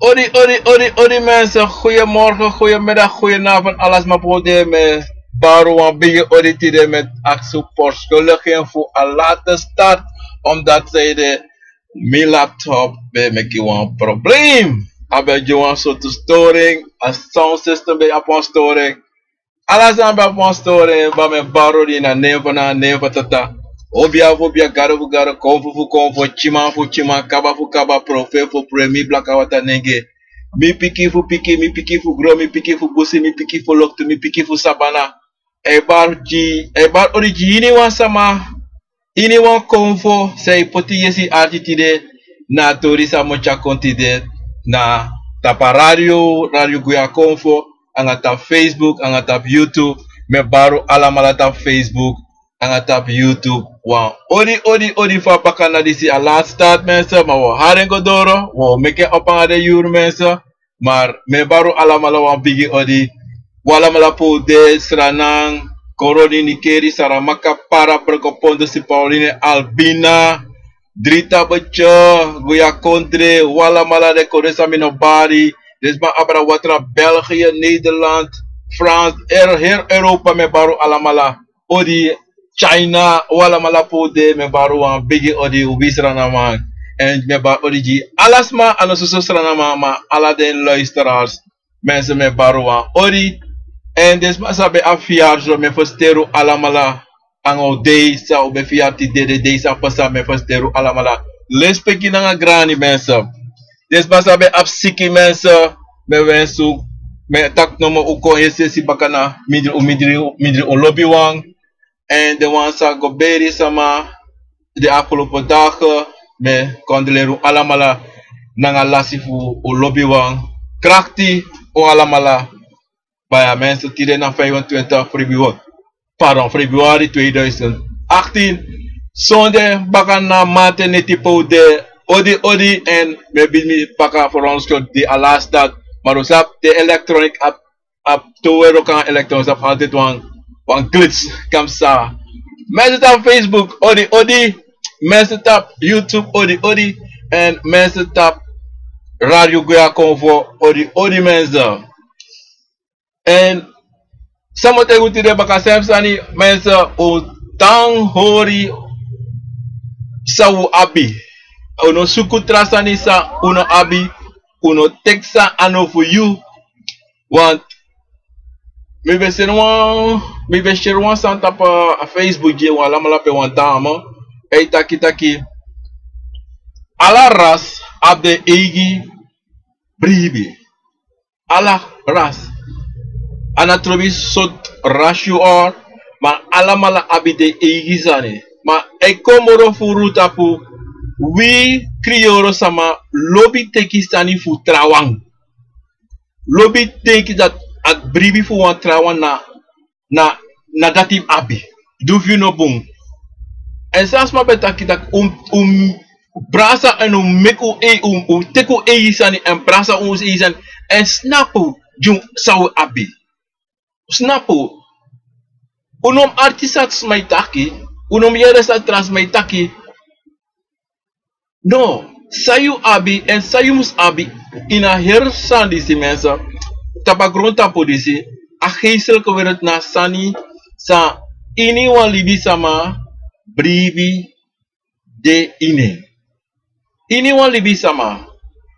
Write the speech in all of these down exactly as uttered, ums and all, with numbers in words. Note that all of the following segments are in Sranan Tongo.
Odi, odi, odi, odi mensen. Goedemorgen, goedemiddag, goedenavond. Alles maar voor de me. Baru wan bigi odi tide met aksu verschuldiging voor a late start. Omdat zij de mi laptop ben meki wan probleem. A ben gi wan sortu storing. A sound system ben op wan storing. Ala sani ben abi wan storing, ma mi e bari odi ini a nen fu a Nana, nen fu a Tata. Obia fu obia, gado fu gado, konfo fu konfo, tyiman fu tyiman, kaba fu kaba, profe fu profe, mi blaka wata nenge. Mi pikin fu pikin, mi pikin fu gron, mi pikin fu busi, mi pikin fu loktu, mi pikin fu sabana. A e bari gi, a e bari odi gi iniwan sama, iniwan konfo san e poti yesi arki tide, na a tori san mi o tyari kon tide, na tapu a radio, Radio Guya Konfo, anga tapu Facebook, anga tapu YouTube. Mi e bari un alamala tapu Facebook, anga tapu YouTube. Wan odi, odi, odi fu a bakana disi, a lati start mensen, ma wi o hari en go doro, wi o meki en opo anga den yuru mensen. Maar mi e bari un alamala wan bigi odi. Un alamala pe un de, Sranan, Koroni, Nikeri, Saramaka, Para, Broko, Pondo, Sipawolini, Albina, Drita, Butje, Guya Kondre, un alamala, den kondre san mi no bari. Den sma abra watra, België, Nederland, Frans, er, heri Europa, mi e bari un alamala odi. China, un alamala pe un de, mi e bari un wan bigi odi, un bigi Srananman. Èn mi e bari odi gi ala sma, a no soso Srananman, ma ala den luisteraars. Mensen, mi e bari un wan odi. Èn den sma san ben abi verjaardag, mi e feliciteri un alamala anga un dei san un ben verjaardag tide, den dei san pasa, mi e feliciteri un alamala. Lespeki nanga grani mensen. Den sma san ben abi siki mensen, mi e wensi un, mi e taki nomo un kon esi esi bakana, mindri un, mindri un, mindri un lobiwan. Èn den wan san go beri sama den afgelopen dagen, mi e kondoleri un alamala nanga lasi fu un lobiwan. Krakti un alamala. Baya mensen, tide na vijfentwintig februari, pardon, februari tweeduizend achttien. Sonde bakana, mamanten neti pe un de, odi, odi, èn mi e begi mi baka fu wan sortu di a lati start. Maar un sabi den electronic app, app, te un e wroko nanga electronic app, altijd wan, wan glitch kan psa. Mensen tapu Facebook, odi, odi. Mensen tapu YouTube, odi, odi. Èn mensen tapu Radio Guya Konfo, odi, odi mensen. Èn san mi o taigi un tide baka, srefi sani, mensen, un tan hori san un abi. Un no suku tra sani san un no abi. Un no teki san a no fu yu. Want mi ben seni wan, mi ben seri wan sani tapu a Facebook gi wan alamala, pe wan dame e taki taki ala ras abi den eigi bribi. Ala ras. A no trobi sortu ras yu ori, ma alamala abi den eigi sani. Ma a e kon moro furu tapu wi kriyoro sama lobi teki sani fu trawan. Lobi denki dati a bribi fu wan trawan na, na, na dati yu abi. Di fu yu no bun. Èn san a sma ben taki taki un, un brasa èn un meki un ei, un, un teki un eigi sani èn brasa un eigi sani. Èn snapu gi un san un abi. Snapu. Un no mus arki san sma e taki. Un no mus yere san tra sma e taki. No, san yu abi èn san yu mus abi ini a heri sani disi mensen, tapu a grontapu disi, a geestelijke wereld na sani san iniwan libisama bribi de ini en. Iniwan libisama.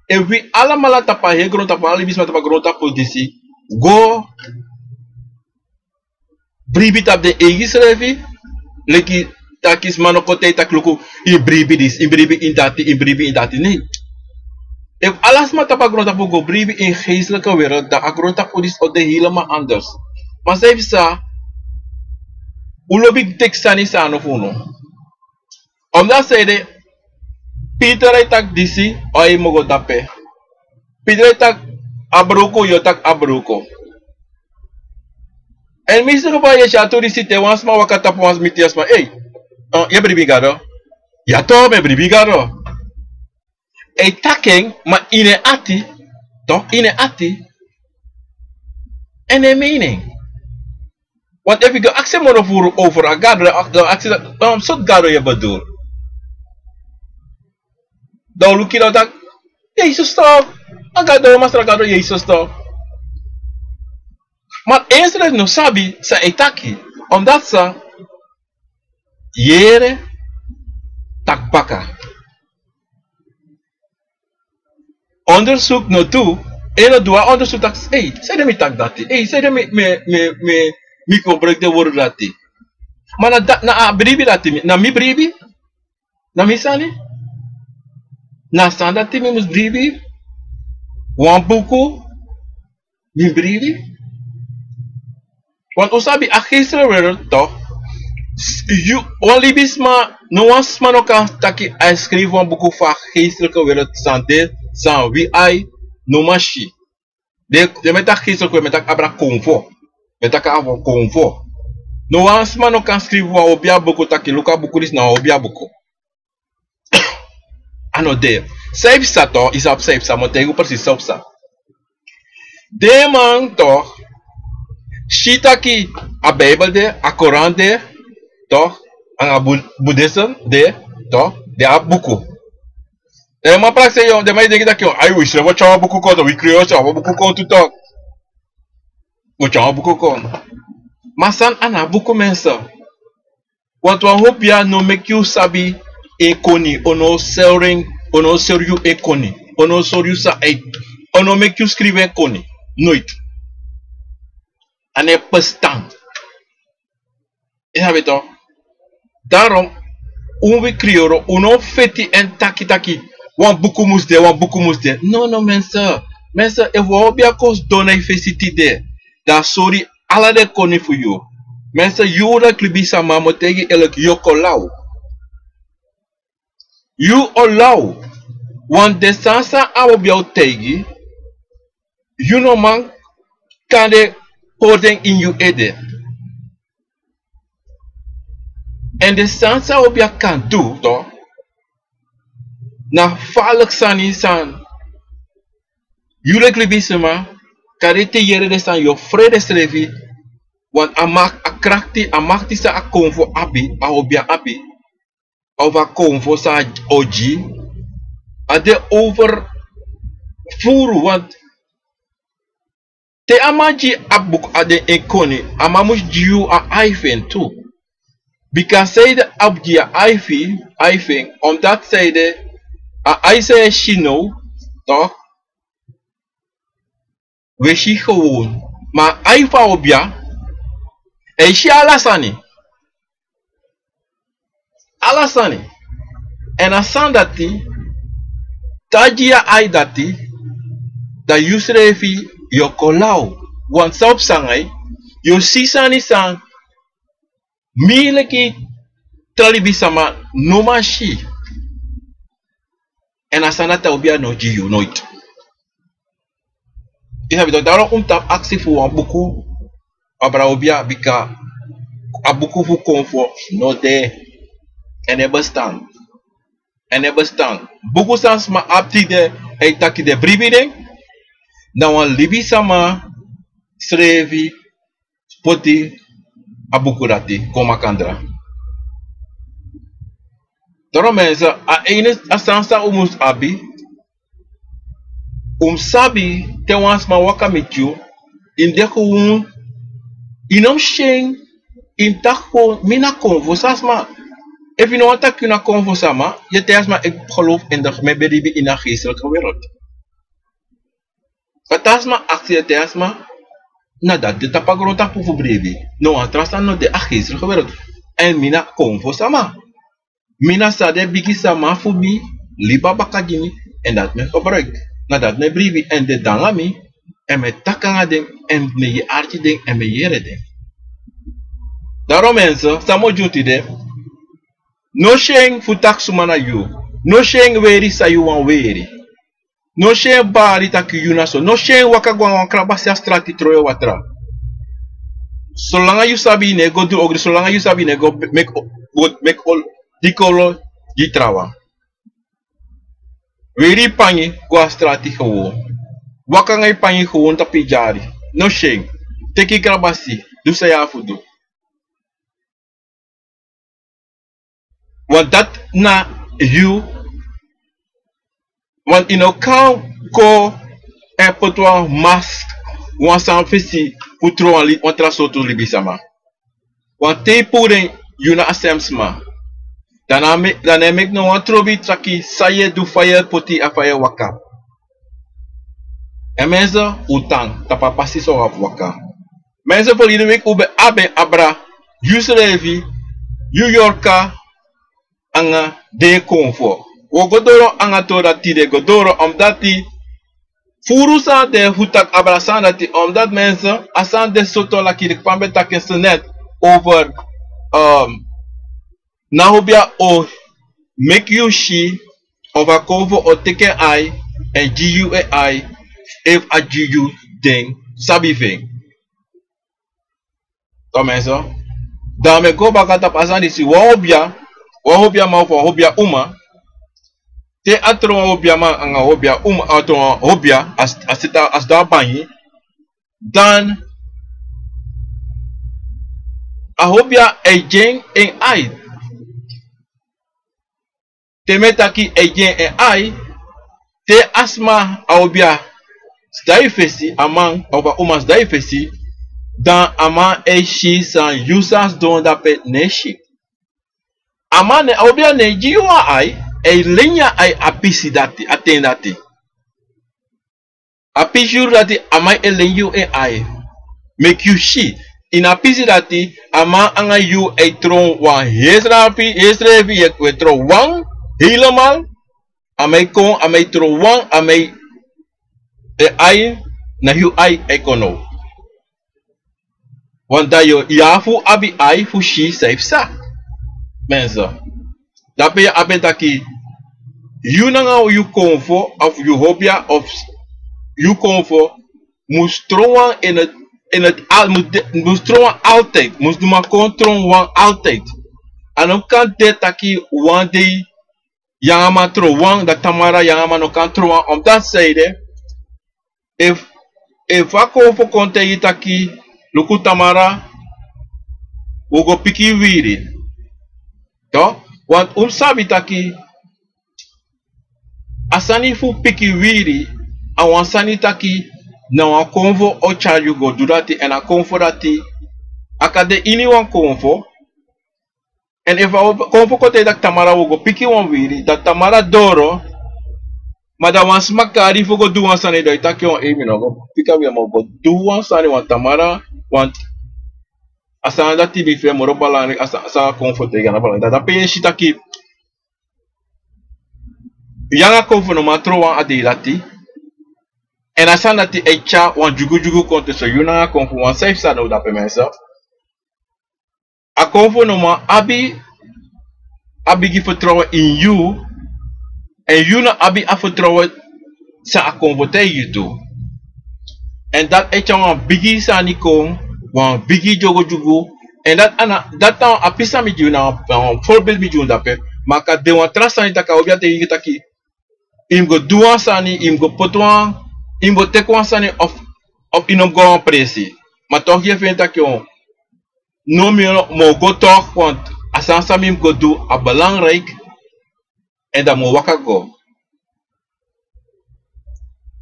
Efu wi alamala tapu a heri grontapu, ala libisma tapu a grontapu disi go bribi tapu den eigi srefi, leki taki sma no kon taigi taki luku, yu bribi disi, yu bribi ini dati, yu bribi ini dati, nee. Efu ala sma tapu a grontapu go bribi ini geestelijke wereld, dan a grontapu disi o de helemaal anders. Ma san yu psa, un lobi teki sani san a no fu unu. Omdat san ede, Peter e taki disi, o, yu mu go dape. Peter e taki a bruku, yu o taki a bruku. Èn mi si no fa yu e si a tu disi, te wan sma waka tapu wan sma, miti a sma, ei, eh, yu e bribi Gado? Ya toch, mi e bribi Gado. A e taki en, ma ini en ati, toch, ini en ati, a no e meen en. Want efu yu go aksi en moro furu over a Gado, dan aksi en, um, sortu Gado yu e bedoel. Dan un luku dan taki, Jezus toch, A gado, Masra Gado Yesus to. Ma en srefi no sabi san a e taki. Omdat san yere taki baka. Onderzoek no du, en no du a onderzoek taki, ei, sanede mi taki dati, ei, sanede mi, mi, mi, mi, mi gebruik den wortu dati. Ma na da-, na a bribi dati, mi, na mi bribi, na mi sani, na sani dati mi mus bribi, wan buku, mi bribi. Want un sabi a geestelijke wereld toch? Yu, wan libisma, no wan sma no kan taki a e skrifi wan buku fu a geestelijke wereld san de, san wi ai no man si. Den, den mi e taki geestelijke wereld, mi e taki abra konfo. Mi e taki abra konfo. No wan sma no kan skrifi wan obiya buku taki luku a buku disi na wan obiya buku. A no de. San e psa toch, yu sabi san e psa, mi o taigi un precies san e psa. Den man toch si taki a Bijbel de, a Koran de, toch, nanga bu-, boeddhisme de, toch, den abi buku. Den man prakseri, den man e denki taki, ai, wi srefi o tyari wan buku kon, wi kriyoro srefi o tyari wan buku kon tu toch. O tyari wan buku kon. Ma san a no abi buku, mensen. Want wan hopi ya no meki yu sabi en koni, o no sori en, o no sori yu en koni, o no sori yu san a e, o no meki yu skrifi en koni. Nooit. A no e bestaan. Yu sabi toch? Daarom, un wi kriyoro, un no feti èn taki taki, wan buku mus de, wan buku mus de. No, no, mensen. Mensen, efu wan obiya kon sidon na yu fesi tide, dan a sori ala den koni fu yu. Mensen, yu leki libisma, mi o taigi yu eerlijk, yu o kon law. Yu o law. Want den sani san a obiya o taigi, yu no man kande hori den ini yu ede. Èn den sani san a obiya kan du toch, na farliki sani san yu leki libisma, kande te yu yere den sani yu o frede srefi, want a mak-, a krakti, a makti san a konfo abi, a obiya abi, of a konfo san a o gi, a de over furu, want te a man gi a buku, a den en koni, a man mus gi yu a ai fu en tu. Bika sanede a mus gi yu a ai fu, ai fu en, omdat sanede a ai san yu e si now, toch, wi e si gewoon. Ma a ai fu a obiya, a e si ala sani. Ala sani. Èn a sani dati, te a gi yu a ai dati, dan yu srefi yu o kon law. Want san o psa nanga yu, yu o si sani san mi leki tra libisma no man si. Èn a sani dati a obiya no gi yu nooit. Yu sabi toch, daarom un mus tapu aksi fu wan buku, abra obiya, bika a buku fu konfo no de. A no e bestaan. A no e bestaan. Buku san sma abi tide, e taki den bribi den, na wan libisma srefi poti a buku dati kon makandra. Daarom mensen, a enige, a sani san un mus abi, un mus sabi te wan sma waka miti yu, yu de gewoon, yu no mus si en, yu mus taki gewoon, mi na konfo sma. Efu yu no wani taki yu na konfo sma, yu e taigi a sma, ik geloof in de, mi e belibi ini a geestelijke wereld. Fa te a sma aksi, yu e taigi a sma, na dati de tapu a grontapu fu bribi. No wan tra sani no de, a geestelijke wereld. Èn mi na konfo sma. Mi na san den bigi sma fu mi libi baka gi mi, èn dati mi e gebruik. Na dati mi e bribi, èn den de nanga mi, èn mi e taki nanga den, èn mi e arki den, èn mi e yere den. Daarom mensen, san mi o gi un tide, no si en fu taki suma na yu. No si en weri san yu wani weri. No si en bari taki yu na so. No si en waka go nanga wan krabasi a strati tron yu watra. Solanga yu sabi yu no e go du ogri, solanga yu sabi yu no e go meki o-, go meki ol-, diki olo gi trawan. Weri yu pangi go a strati gewoon. Waka nanga yu pangi gewoon tapu yu dyari. No si en. Teki yu krabasi, du san yu abi fu du. Want dati na yu, want yu no kan kon e poti wan mask, wan sani fesi fu tron wan tra sortu libisama. Wan te i puru den, yu na a sem sma. Dan a meki no wan trobi taki san yu e du, fa yu e poti a fa yu e waka. Èn mense, un tan tapu a pasi san un abi waka. Mense, ferleden wiki un ben abi en abra, yusrefi, yu yorka, anga den konfo. Un o go doro anga tori dati, den go doro omdati furu san de fu taki abra sani dati, omdati mense, a sani de soto laki leki fa mi ben taki en so net over, na hobia o meki yu si of a konfo o teki en ai èn gi yu en ai, efu a gi yu den sabi fu en. Tomen so, dan mi e go baka tapu a sani disi. Wan hobia, wan hobia man fu wan hobia uma, te a tron wan hobia man anga hobia uma, a tron wan hobia, a sita a sita a banyi, dan a hobia e gi en en ai. Te mi e taki e gi en en ai, te a sma, a hobia, sidon yu fesi, a man of a uma sidon yu fesi, dan a man e si san yu san sidon dape no e si. A man ne, a hobia no e gi yu wan ai, e leni a ai a pisi dati, a ten dati. A pisi yuru dati a man e leni yu en ai, meki yu si. Ini a pisi dati a man anga yu e tron wan heri srefi, heri srefi yu e tron wan, helemal. A man e kon, a man e tron wan, a man e, ai, na yu ai e kon now. Want dan yu abi fu abi ai fu si san yu psa. Mense, dape yu abi en taki yu nanga yu konfo of yu hobia of yu konfo mus tron wan in het, in het al mus tron wan altijd, mus du man kon tron wan altijd. A no kan de taki wan dei yu nanga man tron wan, dan tamara yu nanga man no kan tron wan. Omdati san ede, efu a konfo kon taigi taki luku tamara, un go piki wiwiri. Want un mus sabi taki a sani fu piki wiwiri, a wan sani taki na wan konfo o tyari yu go du dati, èn a konfo dati a kan de ini wan konfo. Èn efu a konfo kon taigi taki tamara un go piki wan wiwiri, dan tamara doro. Ma dan wan sma kari fu go du wan sani, dan yu taki wan ei mi no go piki a wiwiri, ma un go du wan sani wan tamara. Want a sani dati mi fu en moro balangriki, a sani a konfo taigi a na balangriki. Dan dape yu e si taki yu nanga konfo no man tron wan a dei dati. Èn a sani dati e tyari wan dyugudyugu kon tusu yu nanga konfo, want san yu psa now dape mense, a konfo no man abi a bigi fertrowen ini yu, èn yu no abi a fertrowen san a konfo taigi yu tu. Èn dati e tyari wan bigi sani kon, wan bigi dyugudyugu. Èn dati a na, dati na wan a pisi san mi gi yu, na wan voorbeeld mi gi yu dape. Ma a kan de wan tra sani taki a hobia taigi yu taki yu mus go du wan sani, yu mus go poti wan, yu mus go teki wan sani of, of yu no mus go a wan presi. Ma toch yu e feni taki no, mi o go toch, want a sani san mi mus go du a belangrijk. Èn dan mi o waka go.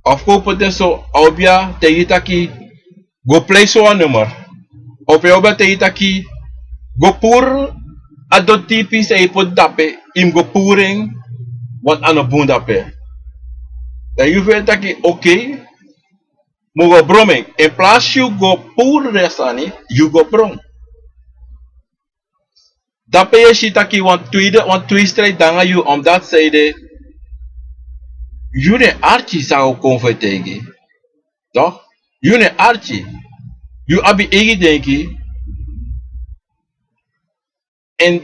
Of kon poti en so, a hobia taigi yu taki go plei so wan nummer. Of a hobia taigi yu taki go puru a doti pisi san yu poti dape, yu mus go puru en, want a no bun dape. Dan yu feni taki ok, mi o go bron en. In plaats yu go puru den sani, yu go bron. Dape yu e si taki wan tweede, wan tweestrijd de nanga yu, omdati san ede, yu no e arki san a konfo e taigi. Toch? Yu no e arki. Yu abi eigi denki. Èn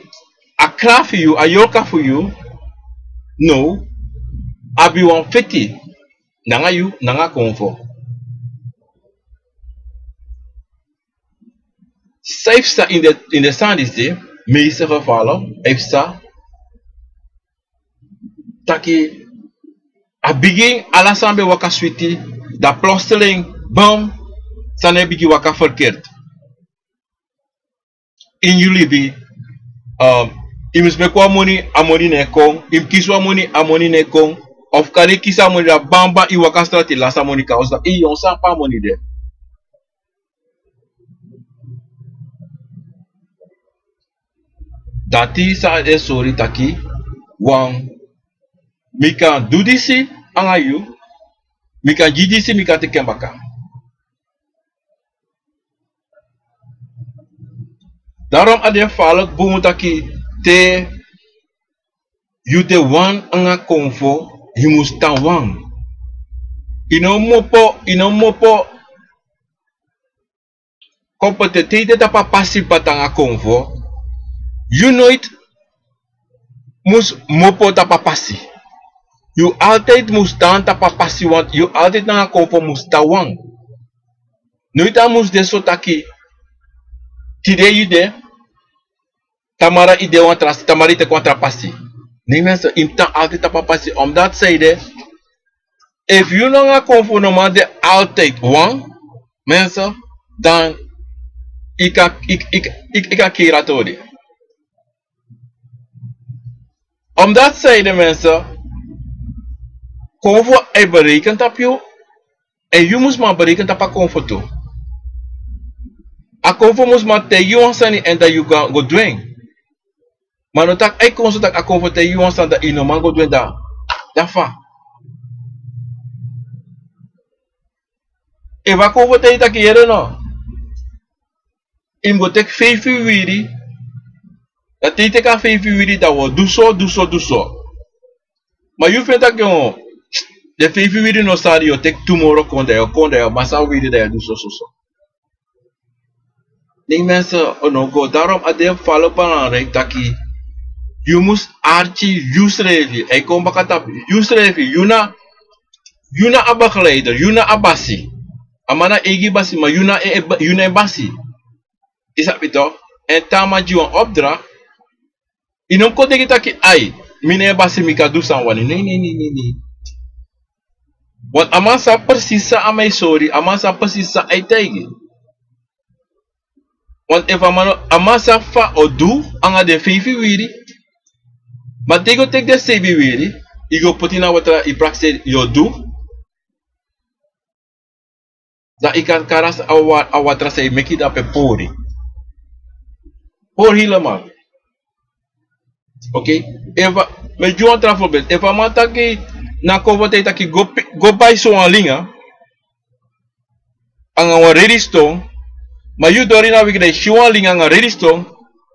a kra fu yu, a yorka fu yu, now abi wan feti nanga yu, nanga konfo. San yu psa ini den, ini den sani disi, meeste gevallen, yu psa taki a bigin ala sani ben waka switi, dan plotseling, bam, sani e bigin waka verkeerd. Ini yu libi, yu mus meki wan moni, a moni no e kon, yu mus kisi wan moni, a moni no e kon. Of kari kisi a moni dati, banban yu waka strati lasi a moni kon na oso, dan yu no sabi pe a moni de. Dati san e sori taki, wan, mi kan du disi nanga yu, mi kan gi disi, mi kan teki en baka. Daarom a de falek bun taki te yu de wan nanga konfo, yu mus tan wan. Yu no mus opo, yu no mus opo kon poti, te yu de tapu a pasi baka nanga konfo, yu noiti mus mus opo tapu a pasi. Yu altijd mus tan tapu a pasi, want yu altijd nanga konfo mus tan wan. Noiti a mus de so taki tide yu de, tamara yu de wan tra, tamara yu teki wan tra pasi. Nee mensen, yu mus tan altijd tapu a pasi. Omdat sanede, efu yu nanga konfo no man de altijd wan, mensen, dan yu kan, yu, yu, yu, yu kan kiri a tori. Omdat sanede mensen, konfo e bereken tapu yu, en yu mus man bereken tapu a konfo tu. A konfo mus man taigi yu wan sani en dan yu go, go du en. Ma no taki a e kon so taki a konfo taigi yu wan sani dan yu no man go du en, dan, dan fa? Efu a konfo taigi yu taki yere no, yu mus go teki feifi wiwiri. Dan te yu teki a feifi wiwiri dan wi o du so, du so, du so. Ma yu feni taki, o, den feifi wiwiri no sari, yu o teki tu moro kon, dan yu o kon, dan yu o masa wiwiri, dan yu o du so, so, so. Nee mensen, o no go. Daarom a de falo belangrijk taki yu mus arki yusrefi. A e kon baka tapu yusrefi. Yu na, yu na a begeleider, yu na a basi. A man na eigi basi, ma yu na e, e, yu na en basi. Yu sabi toch? En te a man gi wan opdracht, yu no mus kon denki taki, ai, mi na en basi, mi kan du san mi wani. Nee, nee, nee, nee, nee. Want a man sabi precies san a man e sori, a man sabi precies san a e taigi. Want efu a man no, a man sabi fa a o du nanga den feifi wiwiri. Ma te yu go teki den seibi wiwiri, yu go poti na watra, yu prakseri, yu o du. Dan yu kan kari a wa-, a watra san yu meki dape pori. Pori helemaal. Oké? Efu a, mi e gi wan tra voorbeeld. Efu a man taki, na kon fu taki go pi-, go bai so wan linga anga wan rediston. Ma yu dori na wiki dan yu si wan linga anga rediston.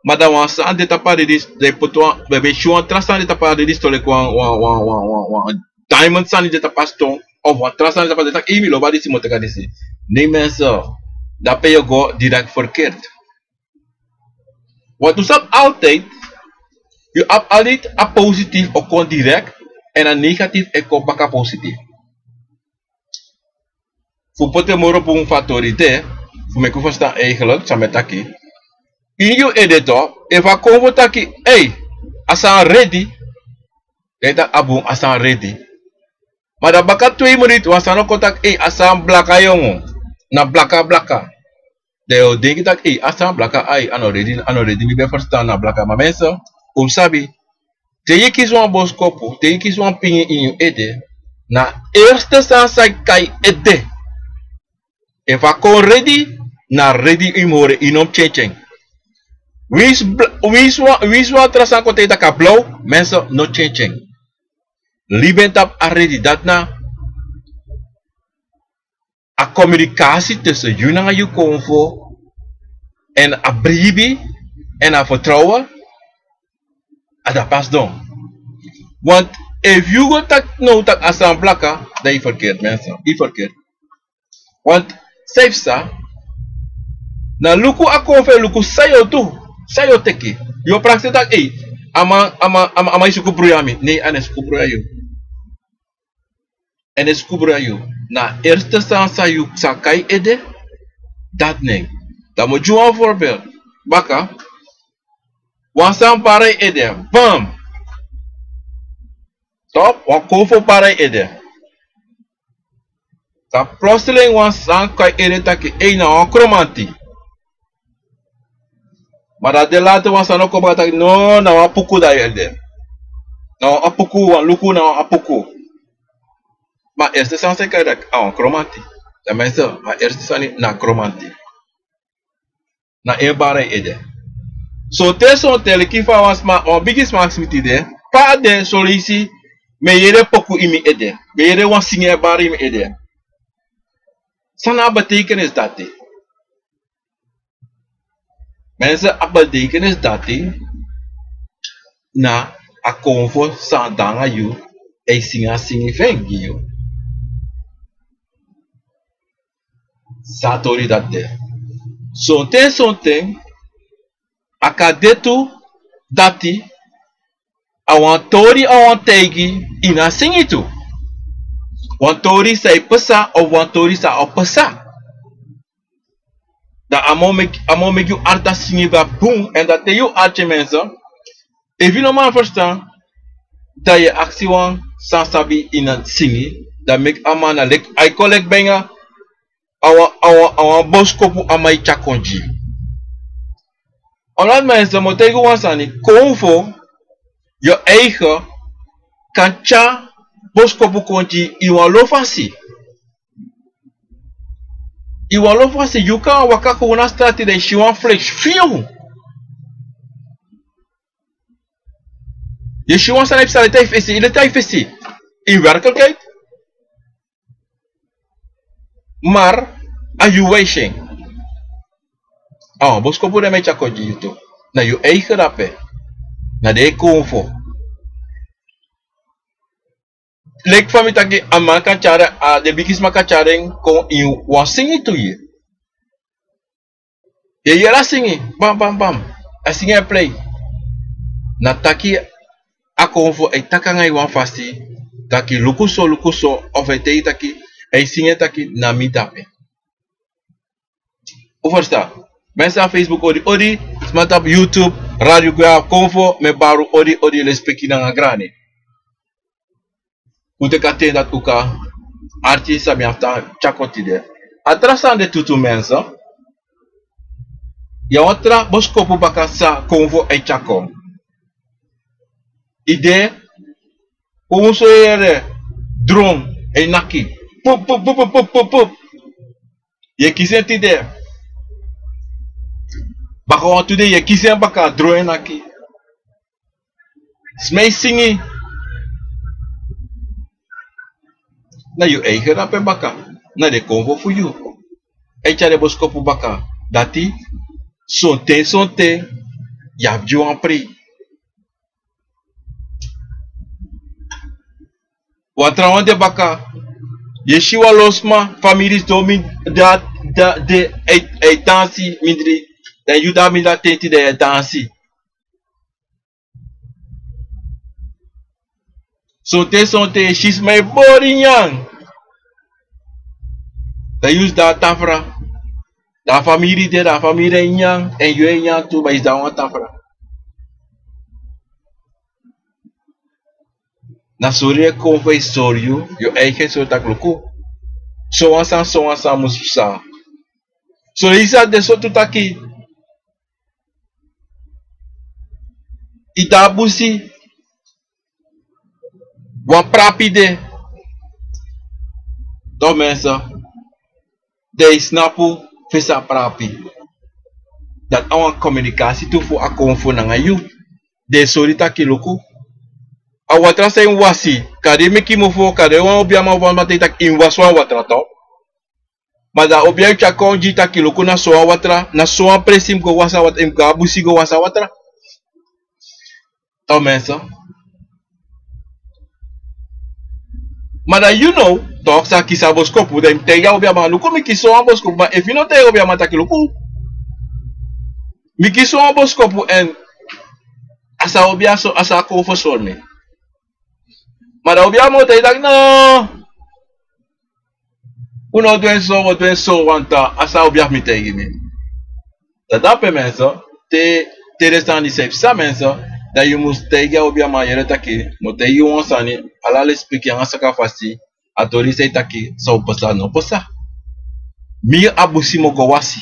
Ma dan wan sani de tapu a redis-, dan yu poti wan, ben, ben yu si wan tra sani de tapu a rediston, leki wan, wan, wan diamond sani de tapu a ston, of wan tra sani de tapu a, den taki, ei, mi lobi a disi, mi o teki a disi. Nee mensen, dape yu o go direct verkeerd. Want yu sabi altijd, yu abi altijd a positief o kon direct, en a negatief e kon baka positief. Fu poti en moro bun fu a tori de, fu meki un ferstan eigenlijk san mi e taki. Ini yu ede toch, efu a kon fu taki, ei, a sani redi, dan yu taki a bun, a sani redi. Ma dan baka twee minuten wan sani o kon taki, ei, a sani blaka yongu, na blaka blaka. Dan yu o denki taki, ei, a sani blaka, ai, a no redi, a no redi, mi ben ferstan, na blaka. Ma mensen, un mus sabi, te yu kisi wan boskopu, te yu kisi wan pingin ini yu ede, na eerste sani san e kon na yu ede. Efu a kon redi, na redi yu mus hori, yu no mus tyentyen. Winsi bl-, winsi wan, winsi wan tra sani kon taigi yu taki a blaw, mensen, no tyentyen. Libi en tapu a redi, dati na a communicatie tussen yu nanga yu konfo, en a bribi, en a vertrouwen, a dati pasi don. Want efu yu go taki now taki a sani blaka, dan yu verkeerd, mensen, yu verkeerd. Want san yu psa, na luku a konfo e luku san yu o du, san yu o teki. Yu o prakseri taki, ei, a man, a man, a man, a man e suku bruya mi. Nee, a no e suku bruya yu. A no e suku bruya yu. Na eerste sani san yu sa kon na yu ede, dati nen. Dan mi o gi wan voorbeeld. Baka, wan sani bari yu ede. Bam! Top, wan konfo bari yu ede. Dan plotseling wan sani kon na yu ede taki, ei, na wan kromanti. Ma dan de later wan sani o kon baka taki, no, na wan apuku, dan yu ede. Na wan apuku, wan luku, na wan apuku. Ma a erste sani san yu kan dati a wan kromanti. Dan mensen, a erste sani na a kromanti. Na en bari yu ede. Sonten sonten leki fa wan sma, wan bigi sma aksi mi tide. Pe a de, son leisi mi e yere poku ini mi ede, mi e yere wan singi e bari ini mi ede. San na a betekenis dati? Mensen, a betekenis dati na a konfo san de nanga yu, e singi a singi fu en gi yu. San a tori dati de? Sonten sonten a kan de tu dati a wan tori a wani taigi ini a singi tu. Wan tori san e pasa of wan tori san o pasa. Dan a man o meki, a man o meki yu arki a singi ben bun, èn dan te yu arki en, mensen, efu yu no man ferstan, dan yu e aksi wan san sabi ini a singi, dan meki a man na leki, a e kon leki ben a wan, a wan, a wan boskopu a man e tyari kon gi yu. Omdat mensen, mi o taigi wan sani, konfo, yu eigen, kan tyari boskopu kon gi yu ini wan lo fasi. Ini wan lo fasi, yu kan waka kon na strati dan yu si wan fleks fiu. Yu si wan sani e psa, leti a e fesi, leti a e fesi. In werkelijkheid. Maar a yu wijs en. A wan boskopu den man e tyari kon gi yu tu. Na yu eigen drape. Na den e konfo. Leki fa mi taki, a man kan tyari, a den bigisma kan tyari en kon ini wan singi tu. Yu e yere a singi, bam, bam, bam. A singi e plei. Na taki a konfo e taki nanga yu wan fasi, taki luku so, luku so, of e taigi taki, e singi taki na mi drape. Un ferstan? Mensen na Facebook odi odi, sma tapu YouTube, Radio Guyana Konfo, mi e bari un odi odi, lespeki nanga grani. Un teki a ten dati un kan arki san mi abi tan tyari kon tide. A tra sani de tu tu, mensen. Yu abi wan tra boskopu baka san konfo e tyari kon. Yu de, un so yere dron e naki. Pup, pup, pup. Yu e kisi en tide. Baka wantu dei yu e kisi en baka, dron e naki. Sma e singi. Na yu eigen drape baka. Na den konfo fu yu e tyari den boskopu baka. Dati, sonten sonten yu abi gi wan pri. Wan tra wan de baka. Yu e si wan lo sma, famiri sidon mindri, da, da, de, e, e dansi mindri. Dan yu de a mindri a tenti dan yu e dansi. Sonten sonten yu e si sma e bori nyanyan. Dan yu sidon a tafra. Dan a famiri de, dan a famiri e nyanyan, èn yu e nyanyan tu, ma yu sidon a wan tafra. Na sori e kon fu e sori yu, yu eigen sori taki luku. Sowan sani, sowan sani musu psa. Son leisi a de so tu taki, yu de a busi, wan prapi de. Toch mensen, den e snapu fesi a prapi. Dati a wan kominikasi tu fu a konfo nanga yu. Den e sori taki luku. A watra san yu wasi, kande meki mofo, kande wan obiaman, wan man taigi taki yu mus wasi wan watra toch. Ma dan a obia e tyari kon gi yu taki luku, na sowan watra, na sowan presi yu mus go wasi a watra, yu mus go a busi go wasi a watra. Toch mensen. Ma dan yu now, toch, san kisi a boskopu, dan yu mus taigi a obiaman luku, mi kisi sowan boskopu, ma efu yu no taigi a obiaman taki luku, mi kisi sowan boskopu, èn a san a obia so, a san a konfo sori mi. Ma dan a obiaman o taigi taki no, un no du en so, un o du en so, want a san a obia fu mi taigi mi. Dan dape mensen, te, te den sani disi e psa mensen, dan yu mus taigi a obiaman yere taki, mi o taigi yu wan sani, ala lespeki nanga saka fasi, a tori san e taki san o pasa no pasa. Mi a busi mi o go wasi.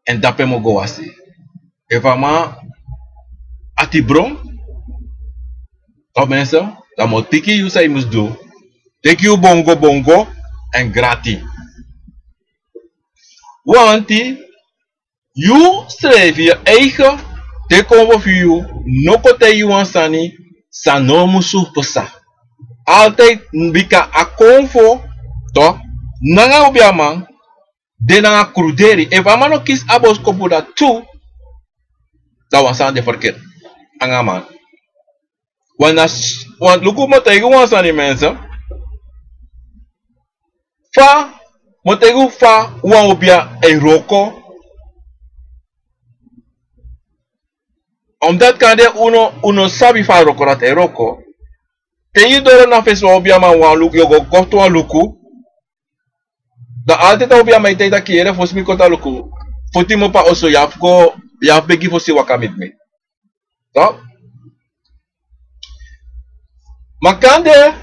Èn dape mi o go wasi. Efu a man ati bron, toch mensen, dan mi o tiki yu san yu mus du. Teki yu bongo bongo èn grati. Wanti yu srefi yu eige, te kon fu yu no kon taigi yu wan sani san no musu psa. Altide bika a konfo, to, nanga obiaman de nanga kruderi. Efu a man no kisi a boskopu dati tu, dan wan sani de ferkeri nanga a man. Wan na wan luku mi o taigi wan sani mense. Fa mi o taigi un fa wan obia e wroko. Omdati kande un no sabi fa a wroko dati e wroko. Te yu doro na fesi wan obiaman wan luku yu o go koftu wan luku. Dan altide a obiaman e taigi taki yere fosi mi koti a luku, foti mi opo a oso yu abi fu begi fosi waka miti mi. Ma kande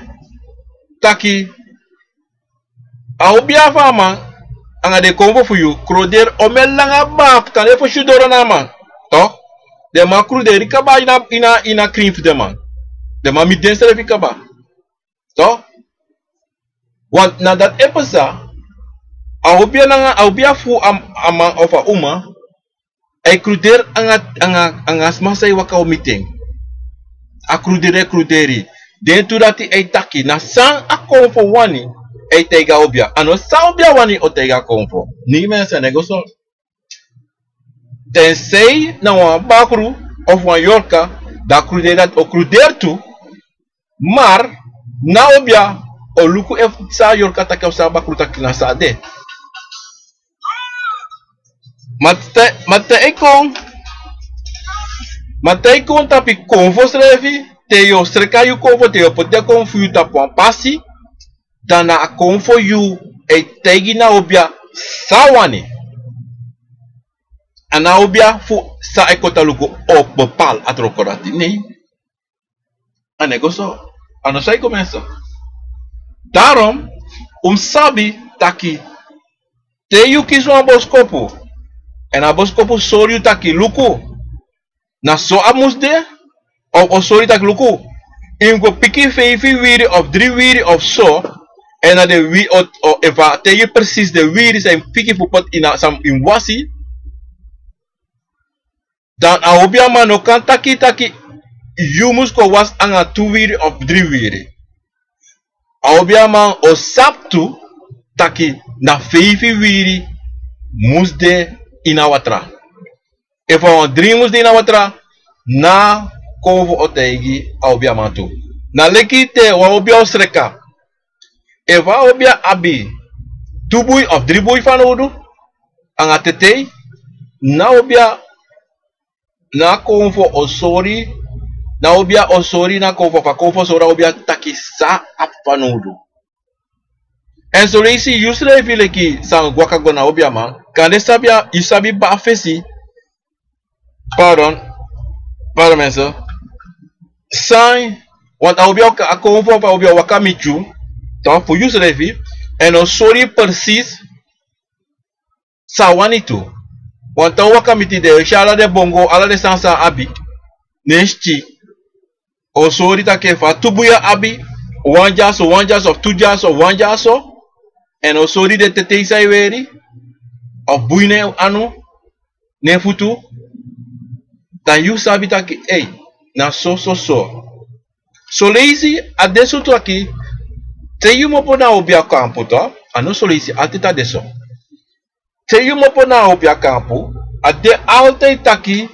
taki a obia fu a man anga den konfo fu yu kruderi omen langa baka kande fosi yu doro na a man. Den man kruderi kaba ini a krin fu den man. Den man miti densrefi kaba. Wan na dati e psa. A obia nanga a obia fu a man of a uma. A e kruderi anga a sma san e waka o miti en. A kruderi e kruderi. Den tu dati a e taki na san a konfo wani. A e taigi a obia a no san a obia wani o taigi a konfo. Nei mense a no e go so. Tensei na wan bakru of wan yorka, dan a kruderi dati o kruderi tu. Mar na obia o luku efu san a yorka taki of san a bakru taki na san a de. Ma te e kon ma te e kon tapu yu konfo srefi, te yu o sreka yu konfo te yu o poti den konfo fu yu tapu wan pasi, dan na a konfo yu e taigi na obia san a wani. A na obia fu san a e koti a luku o bepal a troko dati nei. A no e go so. A no sai go mense. Darom un mus sabi taki te yu kisi wan boskopu èn a boskopu sori yu taki luku, na so a mus de. O sori yu taki luku, yu mus go piki feifi wiri of dri wiri of so. Èn na den wiri efu a taigi yu presisi den wiri san yu mus piki fu poti ini a san yu mus wasi. Dan a obiaman no kan taki taki yu mus kon wasi anga tu wiri of dri wiri. A obiaman o sabi tu taki na feifi wiri mus de ini a watra. Efu a wan dri mus de ini a watra, na kon fu o taigi a obiaman tu. Na leki te wan obia o sreka. Efu a obia abi tu bui of dri bui fanowdu anga tetei, na obia na a konfo o sori. Na obia o sori na a konfo fu a konfo sori a obia taki san a abi fanowdu. Èn soleisi yu srefi leki san waka go na obiaman kande sabi yu sabi baka fesi. Pardon. Pardon mense. San wantu a obi a konfo fu a obi a waka miti yu tok fu yu srefi èn o sori yu presisi. San a wani tu wantu a waka miti den e si ala den bongo ala den sani san a abi. Ne en siti o sori taki efu a tu bui a abi wan dyaso wan dyaso of tu dyaso of wan dyaso. Èn o sori den tetei san e weri of bui na en anu na en futu. Dan yu sabi taki ei na so so so. Soleisi a de so taki te yu mopo na a obi a kampu to a no soleisi altiti a de so. Te yu mopo na a obi a kampu a de altiti taki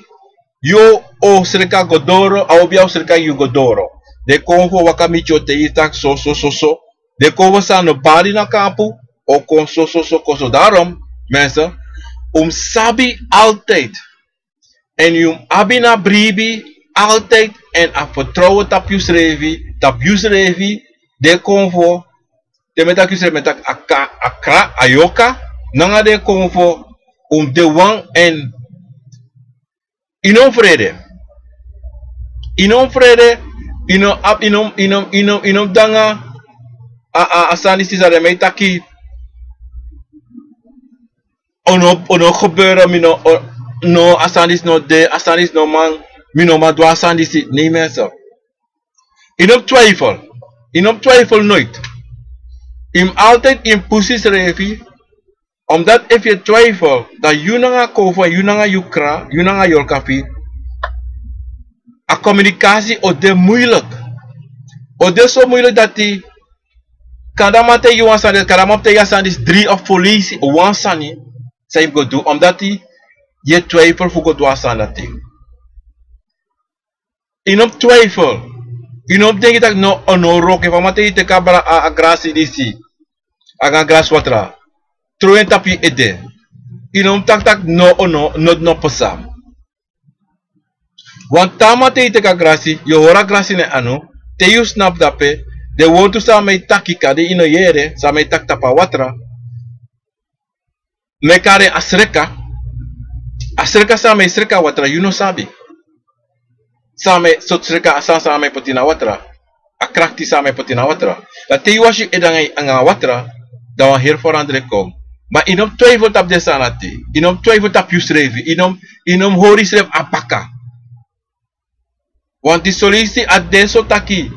yu o sreka go doro a obi a o sreka yu go doro. Den kon fu o waka miti yu o tei yu taki so so so so. Den kon fu o san no bari na kampu o kon so so so kon so darom mense. Un mus sabi altiti èn yu mus abi na bribi altiti èn a fertrowen tapu yusrefi tapu yusrefi. Den kon fu o te mi e taki yusrefi mi e taki a kra a yoka nanga den kon fu o. Un mus de wan èn yu no mus frede. Yu no mus frede. Yu no abi yu no mus yu no mus yu no mus du nanga a sani disi san den mi e taki. Ono ono gebeuren mi no no a sani disi no de a sani disi no man. Mi no man du a sani disi nei mense. Yu no mus twijfel. Yu no mus twijfel noit. Yu mus altijd yu mus pusu yusrefi. Omdat efu yu e twijfel, dan yu nanga kowfu, yu nanga yu kra, yu nanga yorka fu yu, a communicatie o de moeilijk. O de so moeilijk dati kanda man taigi yu wan sani, kanda man taigi yu a sani disi dri of fo leisi wan sani san yu mus go du, omdat yu e twijfel fu go du a sani dati. Yu no mus twijfel. Yu no mus denki taki no, o no wroko. Efu a man taigi yu teki a bra-, a, a grasi disi, a gan grasi watra, tron en tapu yu ede. Yu no mus taki taki no, o no, no, no pasa. Wan taa man te yu teki a grasi, yu o hori a grasi na en anu, te yu snapu dape, den wortu san a man e taki kande yu no yere, san a man e taki tapu a watra, meki a sreka, a sreka san a man e sreka a watra, yu no sabi. San a man e, sortu sreka, san, san a man e poti na watra, a krakti san a man e poti na watra. Dan te yu wasi yu ede anga, anga watra, dan wan heri feranderi kon. Ma yu no mus twijfel tapu den sani dati. Yu no mus twijfel tapu yusrefi. Yu no mus, yu no mus hori yusrefi a baka. Want disi son leisi a de so taki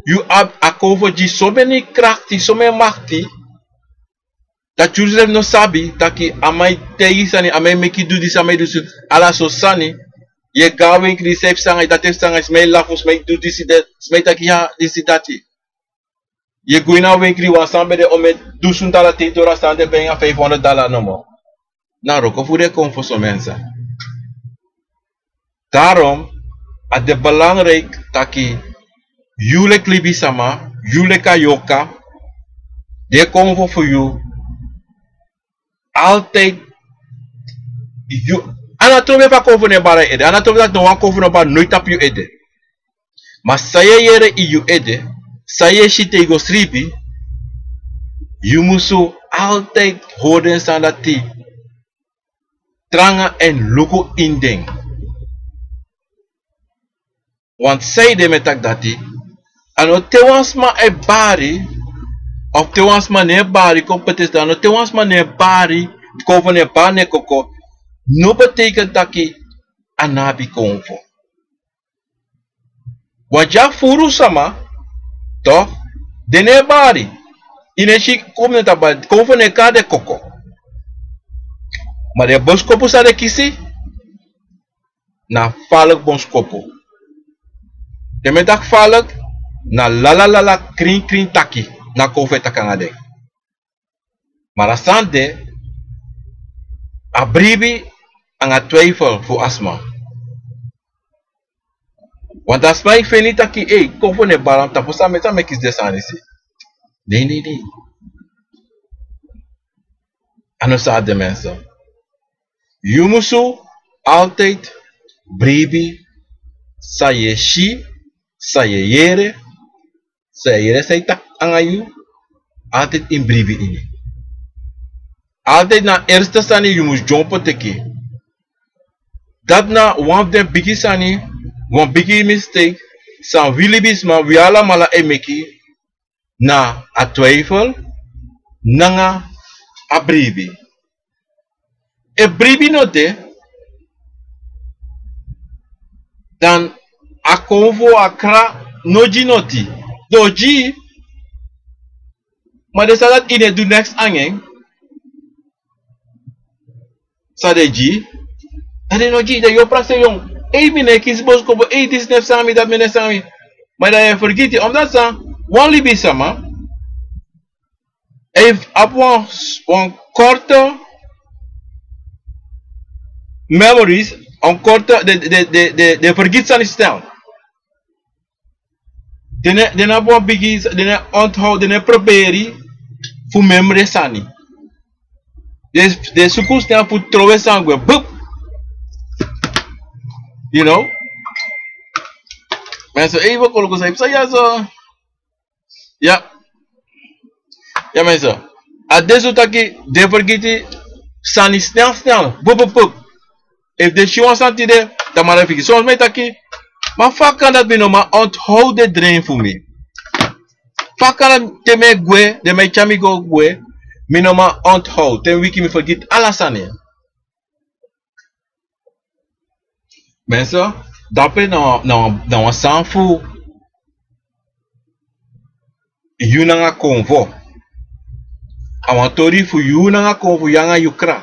yu abi a kowfu gi someni krakti, someni makti, dati yusrefi no sabi taki a man e taigi yu sani, a man e meki yu du disi, a man e du disi, ala sortu sani. Yu e go na wenkri, san e psa nanga yu, dati e psa nanga yu, sma e lafu, sma e du disi, de, sma e taki ya, disi dati. Yu e go ini a wenkri, wan sani ben de omeni dusun dala, te yu doro a sani de ben nanga feifi hondro dala nomo. Na wroko fu den kowfu, someni sani. Daarom a de belangrijk taki yu leki libisama, yu leki a yorka, den kowfu fu yu, altijd yu, a no trobi efu a kowfu no e bari yu ede, a no trobi taki no wan kowfu no bari noiti tapu yu ede. Ma san yu e yere ini yu ede, san yu e si te yu go sribi, yu musu altijd hori den sani dati tranga èn luku ini den. Want sanede mi e taki dati, a no te wan sma e bari, of te wan sma no e bari, kon protest, a no te wan sma no e bari, kowfu no e bari na en koko, no betekent taki a no abi kowfu. Want yu abi furu sama, toch, den no e bari. Yu no e si kowfu no e bari, kowfu no e kari den koko. Ma den boskopu san den kisi, na faliki boskopu. Te mi e taki faliki, na lala lala, krin krin taki, na kowfu e taki nanga den. Ma a sani de, a bribi anga twijfel fu a sma. Want a sma e feni taki, ei, kowfu no e bari, dan tapu san meki, san meki den sani disi. Nee, nee, nee. A no so a de, mensen. Yu musu altijd bribi san yu e si, san yu e yere, san yu e yere san e taki nanga yu, altijd ini bribi ini. Altijd na a eerste sani yu musu dyompo teki. Dati na wan fu den bigi sani, wan bigi mistake, san wi libisma, wi alamala e meki, na a twijfel nanga a bribi. Efu bribi no de, dan a kowfu, a kra, no gi noti. Den o gi, ma den sani dati yu no e du neks nanga en. San den gi, dan den no gi, dan yu o prakseri yu. Ei, mi no e kisi boskopu, ei, disi no e psa nanga mi, dati no e psa nanga mi. Ma dan yu e fergiti, omdat san, wan libisama e abi wan, wan korte memories, wan korte, den, den, den, den, den fergiti sani snel. Den no, den no abi wan bigi, den no e onthoud, den no e proberi fu memre sani. Den, den suku snel fu trowe sani gwe, bup. You know? Mensen, even koloku san yu psa ya so. Ya. Ya, mensen. A de so taki den fergiti sani snel, snel. Bup, bup, bup. Efu den si wan sani tide, dan mara figi. Soms mi e taki, ma fa kan dati mi no man onthoud den dream fu mi? Fa kan dati te mi e gwe, den man e tyari mi go gwe, mi no man onthoud? Te mi wiki mi fergiti ala sani. Mensen, dape na, na, na wan sani fu yu nanga konfo. A wan tori fu yu nanga kon fu yu nanga yu kra.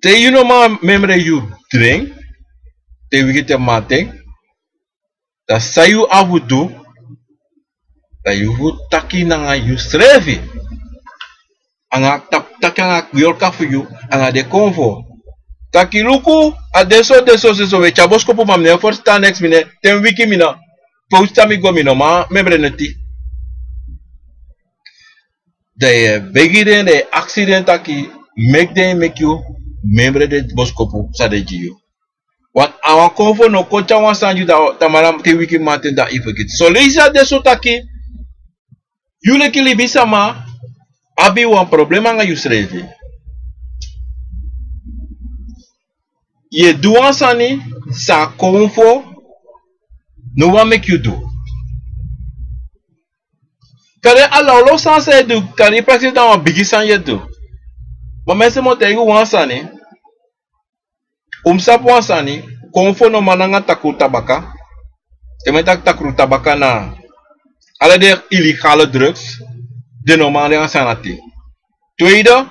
Te yu no man memre yu dren, te wiki te maten, dan san yu abi fu du, dan yu fu taki nanga yu srefi. Anga taki anga yorka fu yu, anga den konfo. Taki luku, a de so, de so, so, so, we tyari boskopu ma mi no e ferstan neks, mi no e, ten wiki mi no, pe un stan mi go mi no man memre neti. Dan yu e begi den, dan yu e aksi den taki, meki den meki yu memre den boskopu san den gi yu. Want a wan konfo no kon tyari wan sani gi yu dan tamara te wiki maten dan yu fergiti. Soleisi a de so taki, yu leki libisama abi wan problema anga yusrefi. Yu e du wan sani san a konfo no wani meki yu du. Kari a lawlaw sani san yu e du, kari praksisi na wan bigi sani yu e du. Ma mi e se mi o taigi un wan sani. Un mus sabi wan sani, konfo no man nanga takru tabaka. Te mi e taki takru tabaka na ala den ilegale drugs, den no man nanga sani dati. Tweede,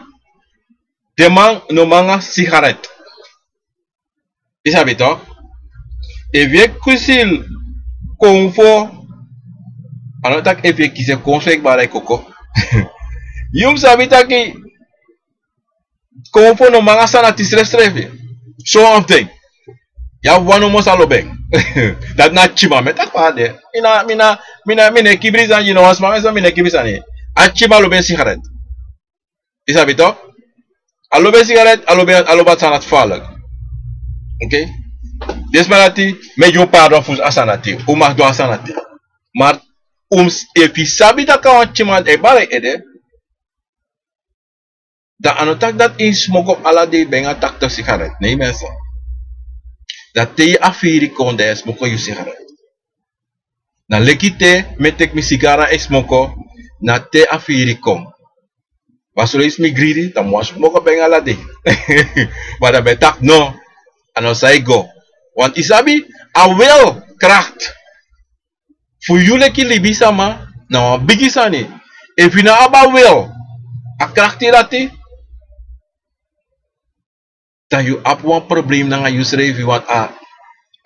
den man no man nanga sigaret. Yu sabi tok? Efu yu e kisi konfo, a no taki efu yu e kisi konfo yu e kbari koko. Yu mus sabi taki konfo no man nanga sani dati srefsrefi. So wan fu den. Yu abi wan nomo san lobi en. Dati na a tyiman, mi e taki fa a de. Mi na, mi na, mi na, mi no e kibri sani, yu no wan sma, mi e taki mi no e kibri sani. A tyiman lobi en sigaret. Yu sabi tok? A lobi en sigaret, a lobi, a lobi a sani dati gevaarlijk. Oké? Den sma dati, mi e gi un pardon fu a sani dati. Un mag du a sani dati. Ma un mus, efu yu sabi taki a wan tyiman e kbari ede, dan a no taki dati yu smoko ala dei ben nanga takru sigaret. Nee mensen. Dan te yu a firi kon dan yu e smoko yu sigaret. Na leki te mi e teki mi sigara e smoko, na te a firi kon. Ma soleisi mi gridi, dan mi wani smoko ben nanga ala dei. Ma dan mi e taki no, a no san e go. Want yu sabi, a wilkracht fu yu leki libisama na wan bigi sani. Efu yu no abi a wil, a krakti dati, dan yu abi wan problem nanga yusrefi, want a,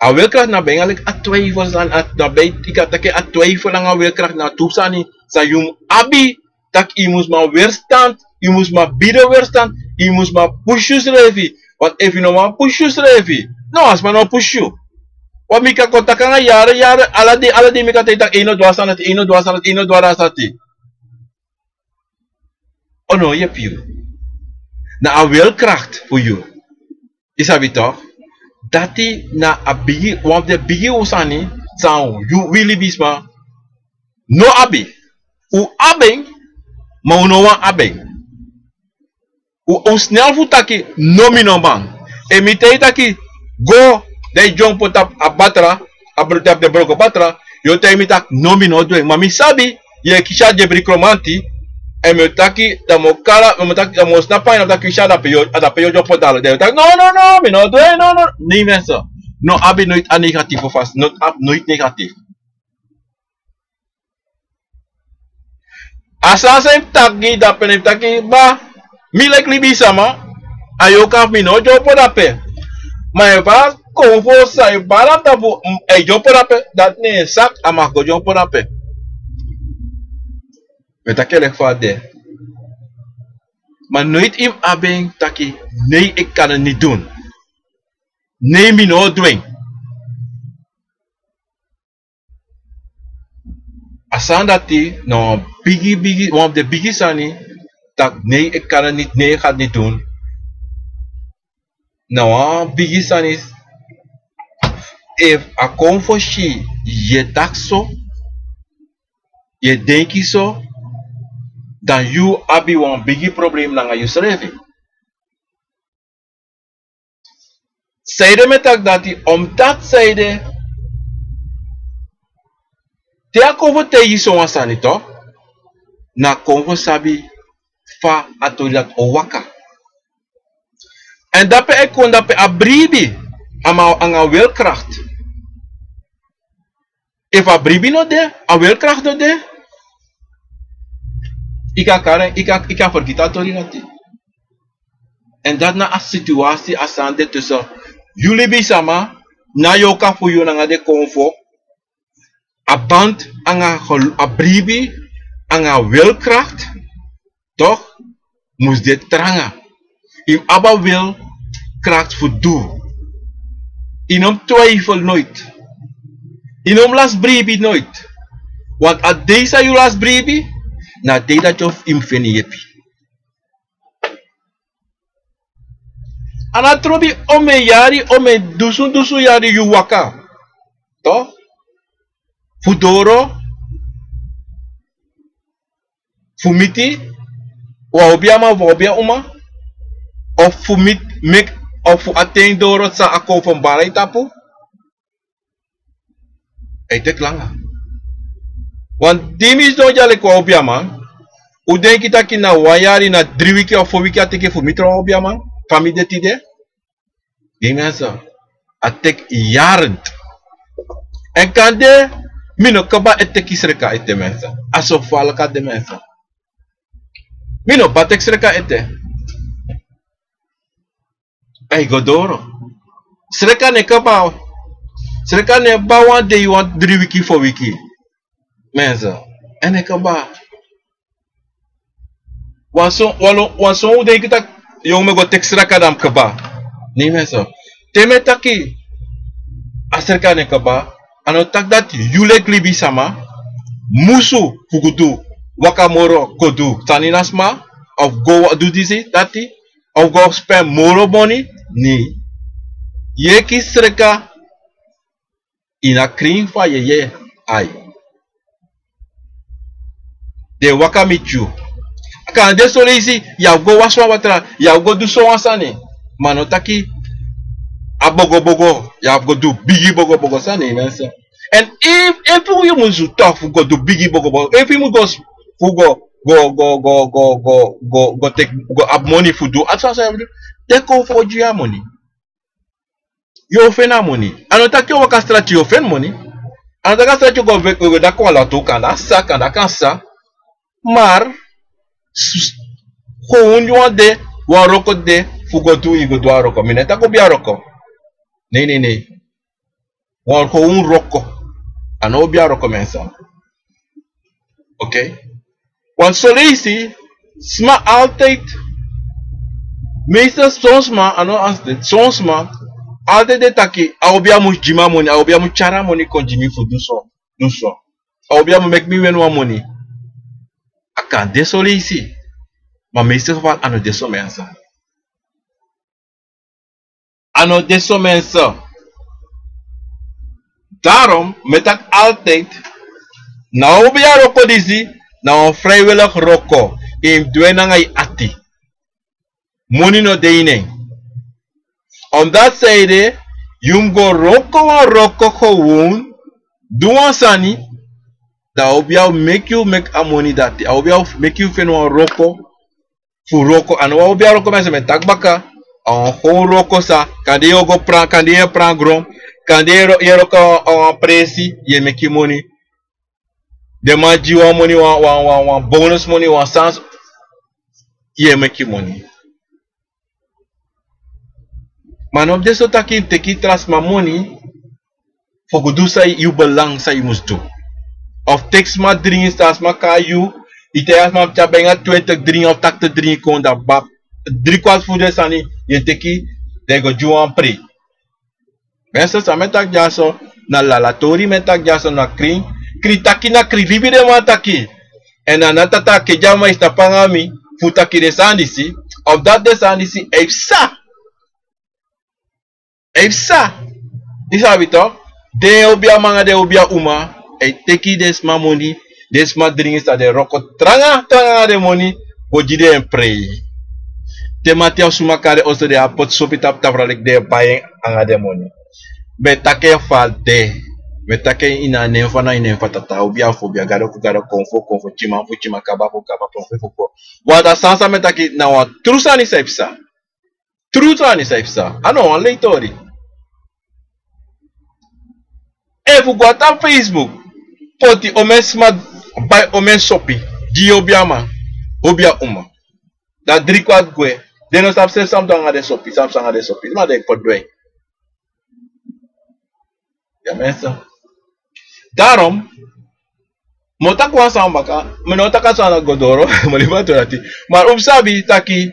a wilkracht na ben nanga leki a twijfel sani, a, na ben yu kan taki a twijfel nanga wilkracht na tu sani san yu mus abi. Taki yu mus man weerstand, yu mus man bieden weerstand, yu mus man push yusrefi. Want efu yu no man push yusrefi, no wan sma no o push yu. Want mi kan kon taki nanga yaren, yaren, ala dei, ala dei mi kan taki taki ei no du a sani dati, ei no du a sani dati, ei no du a sani dati. A no o yepi yu. Na a wilkracht fu yu. Yu sabi tok? Dati na a bigi, wan fu den bigi sani san yu, wi libisma, no abi. Un abi en, ma un no wani abi en. Un, un snel fu taki, no mi no man. Efu mi taigi yu taki, go, dan yu dyompo tapu a batra, a bro-, tapu den broko batra, yu o taigi mi taki, no mi no o du en. Ma mi sabi, yu e kisi a dyebri kromanti, èn mi o taki, dan mi o kari, mi o taki, dan mi o snapu en, dan mi o taki, kisi a dape yu o, a dape yu o dyompo dalo. Dan yu o taki, no, no, no, mi no o du en, no, no. Nee mensen. No abi noiti a negatief vast, no abi noiti negatief. A sani san yu mus taki gi dape, ne yu mus taki, ba, mi leki libisama, a yu o kari fu mi no o dyompo dape. Ma efu a konfo san yu bari na tapu, mm, a e dyompo dape, dati na en saki, a mag go dyompo dape. Mi e taki en leki fa a de. Ma noiti yu mus abi en taki, nee, ik kan het niet doen. Nee, mi no o du en. A sani dati na wan bigi, bigi, wan fu den bigi sani, taki nee, ik kan het niet, nee, ik ga het niet doen. Na wan bigi sani, efu a konfo si yu e taki so, yu e denki so, dan yu abi wan bigi problem nanga yusrefi. Sanede mi e taki dati, omdat sanede, te a konfo taigi yu sowan sani tok, na konfo sabi fa a tori dati o waka. Èn dape a e kon, dape a bribi, a man nanga wilkracht. Efu a bribi no de, a wilkracht no de. Yu kan kari en, yu kan yu kan fergiti a tori dati. Èn dati na a situasi a sani de tusun yu libisama, na yu oka fu yu nanga den konfo. A band anga a bribi anga a wilkrakti, tok', mus de tranga. Yu mus abi a wilkrakti fu du. Yu no mus twijfel noiti. Yu no mus lasi bribi noiti. Want a dei san yu lasi bribi, na a dei dati yu mus feni yepi. A no trobi omen yari, omen dusun dusun yari yu waka, tok', fu doro fu miti wan obiaman fu wan obia uma, of fu miti meki, of fu aten doro san a kon fu en bari a yu tapu. A e teki langa. Wan di mi sidon dya leki wan obiaman, un denki taki na wan yari, na dri wiki of fo wiki a teki fu mi tron wan obiaman fa mi de tide? Di mi ansa, a teki yari. Èn kande mi no kaba e teki sreka ete, mi ansa. A so falka de, mi ansa. Mi no ba teki sreka ete. A e go doro. Sreka no e kaba. Sreka no e kaba wan dei, wan dri wiki, fo wiki. Mi ansa. A no e kaba. Wan son wan son un denki taki yu o mu go teki sreka dan a mus kaba. Ne mi ansa. Te mi e taki a sreka no e kaba, a no taki dati yu leki libisama musu fu go du, waka moro go du sani na sma, of go du disi dati, of go spen moro moni. Ne yu e kisi sreka ini a krin fu a yeye ai. Den e waka miti yu. A kan de son leisi yu abi go wasi wan watra, yu abi go du son wan sani. Ma a no taki a bogobogo yu abi go du, bigi bogobogo sani, mi ansa. Èn efu yu mus du tok' fu go du bigi bogobogo, efu yu mus go fu go go go go go go go teki go abi moni fu du a so a so yu abi du, den kon fu go gi yu a moni. Yu o feni a moni. A no taki yu o waka strati yu o feni moni. A no taki a strati yu o go daki wan latu, kanda a sa, kanda a kan sa. Mar, kownu wan de, wan wroko de fu go du, yu go du a wroko. Mi no e taki obi a wroko. Nei nei nei. Wan kownu wroko. A no obi a wroko, mi ansa. Okei. Wan son leisi sma altijdi, meeste son sma, a no ansi de, son sma altijdi e taki a obia mus gi mi a moni, a obia mus tyari a moni kon gi mi fu du so, du so. A obia mus meki mi wini wan moni. A kan de son leisi. Ma meeste geval a no de so, mi ansa. A no de so, mi ansa. Darom mi e taki altijdi, na obia wroko disi na wan frijwiligi wroko. Yu mus du en nanga yu ati. Moni no de ini en. Omdati san ede, yu mus go wroko wan wroko, kownu du wan sani, dan a obia o meki yu meki a moni dati, a obia o meki yu feni wan wroko. Fu wroko, a no wan obi a wroko, mi e taki baka. A wan kownu wroko sa, kande yu o go pran, kande yu e pran gron, kande yu e wroko a wan presi, yu e meki moni. Den man gi yu wan moni, wan wan wan bonus moni, wan sani, yu e meki moni. Ma a no mus de so taki yu mus teki tra sma moni fu go du san yu belang, san yu mus du. Of teki sma dringi, san sma kai yu, yu taigi a sma fu tyari baka twintig dringi of taktig dringi kon, dan bab, dri kwart fu den sani yu e teki, dan yu go gi wan prei. Mensen, san mi e taki dyaso na lala tori, mi e taki dyaso na krin. Krin taki na krin libi den man taki. Èn na na tata Kedi a man e tapu nanga mi fu taki den sani disi, of dati den sani disi e psa. E psa. Yu sabi tok, den obi a man nanga den obi a uma e teki den sma moni, den sma dringi, san den wroko tranga tranga nanga den moni, go gi den en prei. Te mati a suma kari oso, den abi poti sopi tapu tafra leki den e bai en nanga den moni. Mi e taki en fu a de. Mi e taki en ini a nen fu a, na ini a nen fu a Tata, obi a fu obi a, Gado fu Gado, Konfo fu Konfo, Timan fu Timan, Kaba fu Kaba, Profo fu Profo. Wan dati sani san mi e taki na wan tru sani san e psa. Tru sani san e psa. A no wan lei tori. Efu go na tapu Facebook, poti omen sma bai omen sopi gi yu obi a man. Hobia uma. Dan dri kwart gwe. Den no sabi srefi san mus du nanga den sopi, san mus du nanga den sopi. Ma den e poti dwe. Ya mensen. Daarom, mi o taki wan sani baka, mi no o taki a sani go doro, mi o libi a tori dati. Ma un mus sabi taki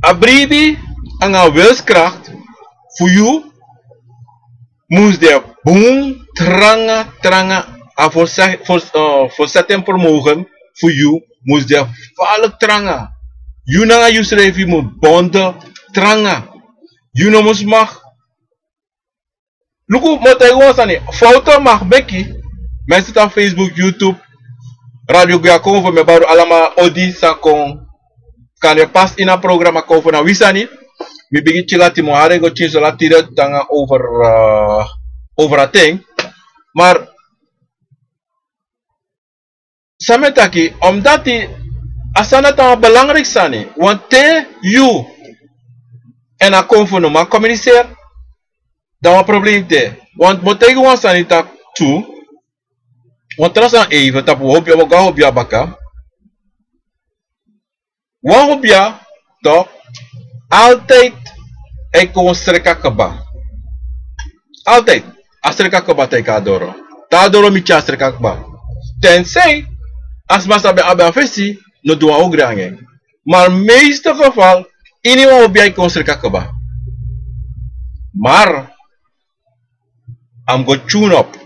a bribi nanga a wilskracht fu yu mus de bun tranga, tranga, a voorzet-, voor-, eh, voorzetting vermogen fu yu mus de gevaarlijk tranga. Yu nanga yusrefi mus bond tranga. Yu no mus mag. Luku, mi o taigi wan sani. Foto mag meki. Mensen op Facebook, YouTube, Radio Guya Konfo, mi e bari un alamala odi san kon. Kande pas ini a programa Konfo na wi sani. Mi bigin tyari lati, mi o hari en go tyari so lati, tanga over, eh, over a ten. Maar san mi e taki, omdat a sani dati na wan belangrijk sani. Want te yu èn a Konfo no man communiceer, dan wan probleem de. Want mi o taigi wan sani taki tu, wan tra sani even tapu hobia, mi o go na hobia baka. Wan hobia, toch, altijd e kon sreka kaba. Altijd. A sreka kaba te a kon na doro. Te a doro miti en a sreka kaba. Tenzij a sma san ben abi a fesi no du wan ogri nanga en. Maar meeste geval, ini wan hobia e kon sreka kaba. Maar a mus go tune up.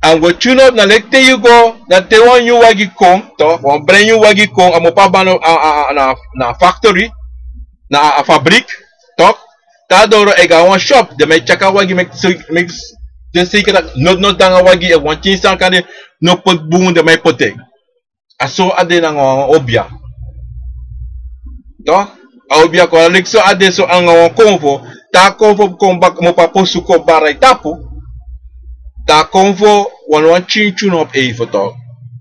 A mus go tune up, na leki te yu go, na te wan nyun wagi kon, toch, wan brand new wagi kon, a mus opo a bando, a, a, a, na, na factory, na a fabriek, toch. Te a doro e go na wan shop, den man e tyeki a wagi, meki, meki den zeker taki noti noti nanga wagi, efu wan tyin sani kande no poti bun, den man e poti en. A so a de nanga wan hobia. Toch? A hobia kon leki so a de so nanga wan Konfo. Te a Konfo kon baka, mi opo a posu kon bari na yu tapu. Te a Konfo wani wan tyin tune up even, toch.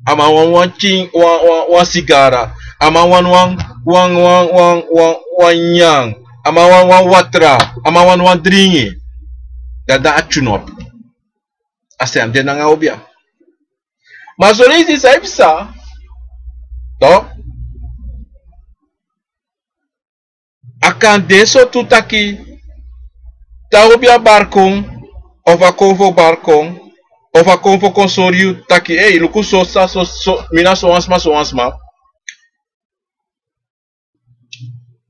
A man wani wan tyin, wan, wan, wan sigara. A man wani wan, wan, wan, wan, wan, wan nyan. A man wani wan watra. A man wani wan dringi. Dan, dan a tune up. A sani de nanga hobia. Ma son leisi san e psa, toch, a kan de so tu taki, te a hobia bari kon, of a Konfo bari kon, of a Konfo kon sori yu taki, ei, luku so, sa, so, so, mi na so wan sma, so wan sma.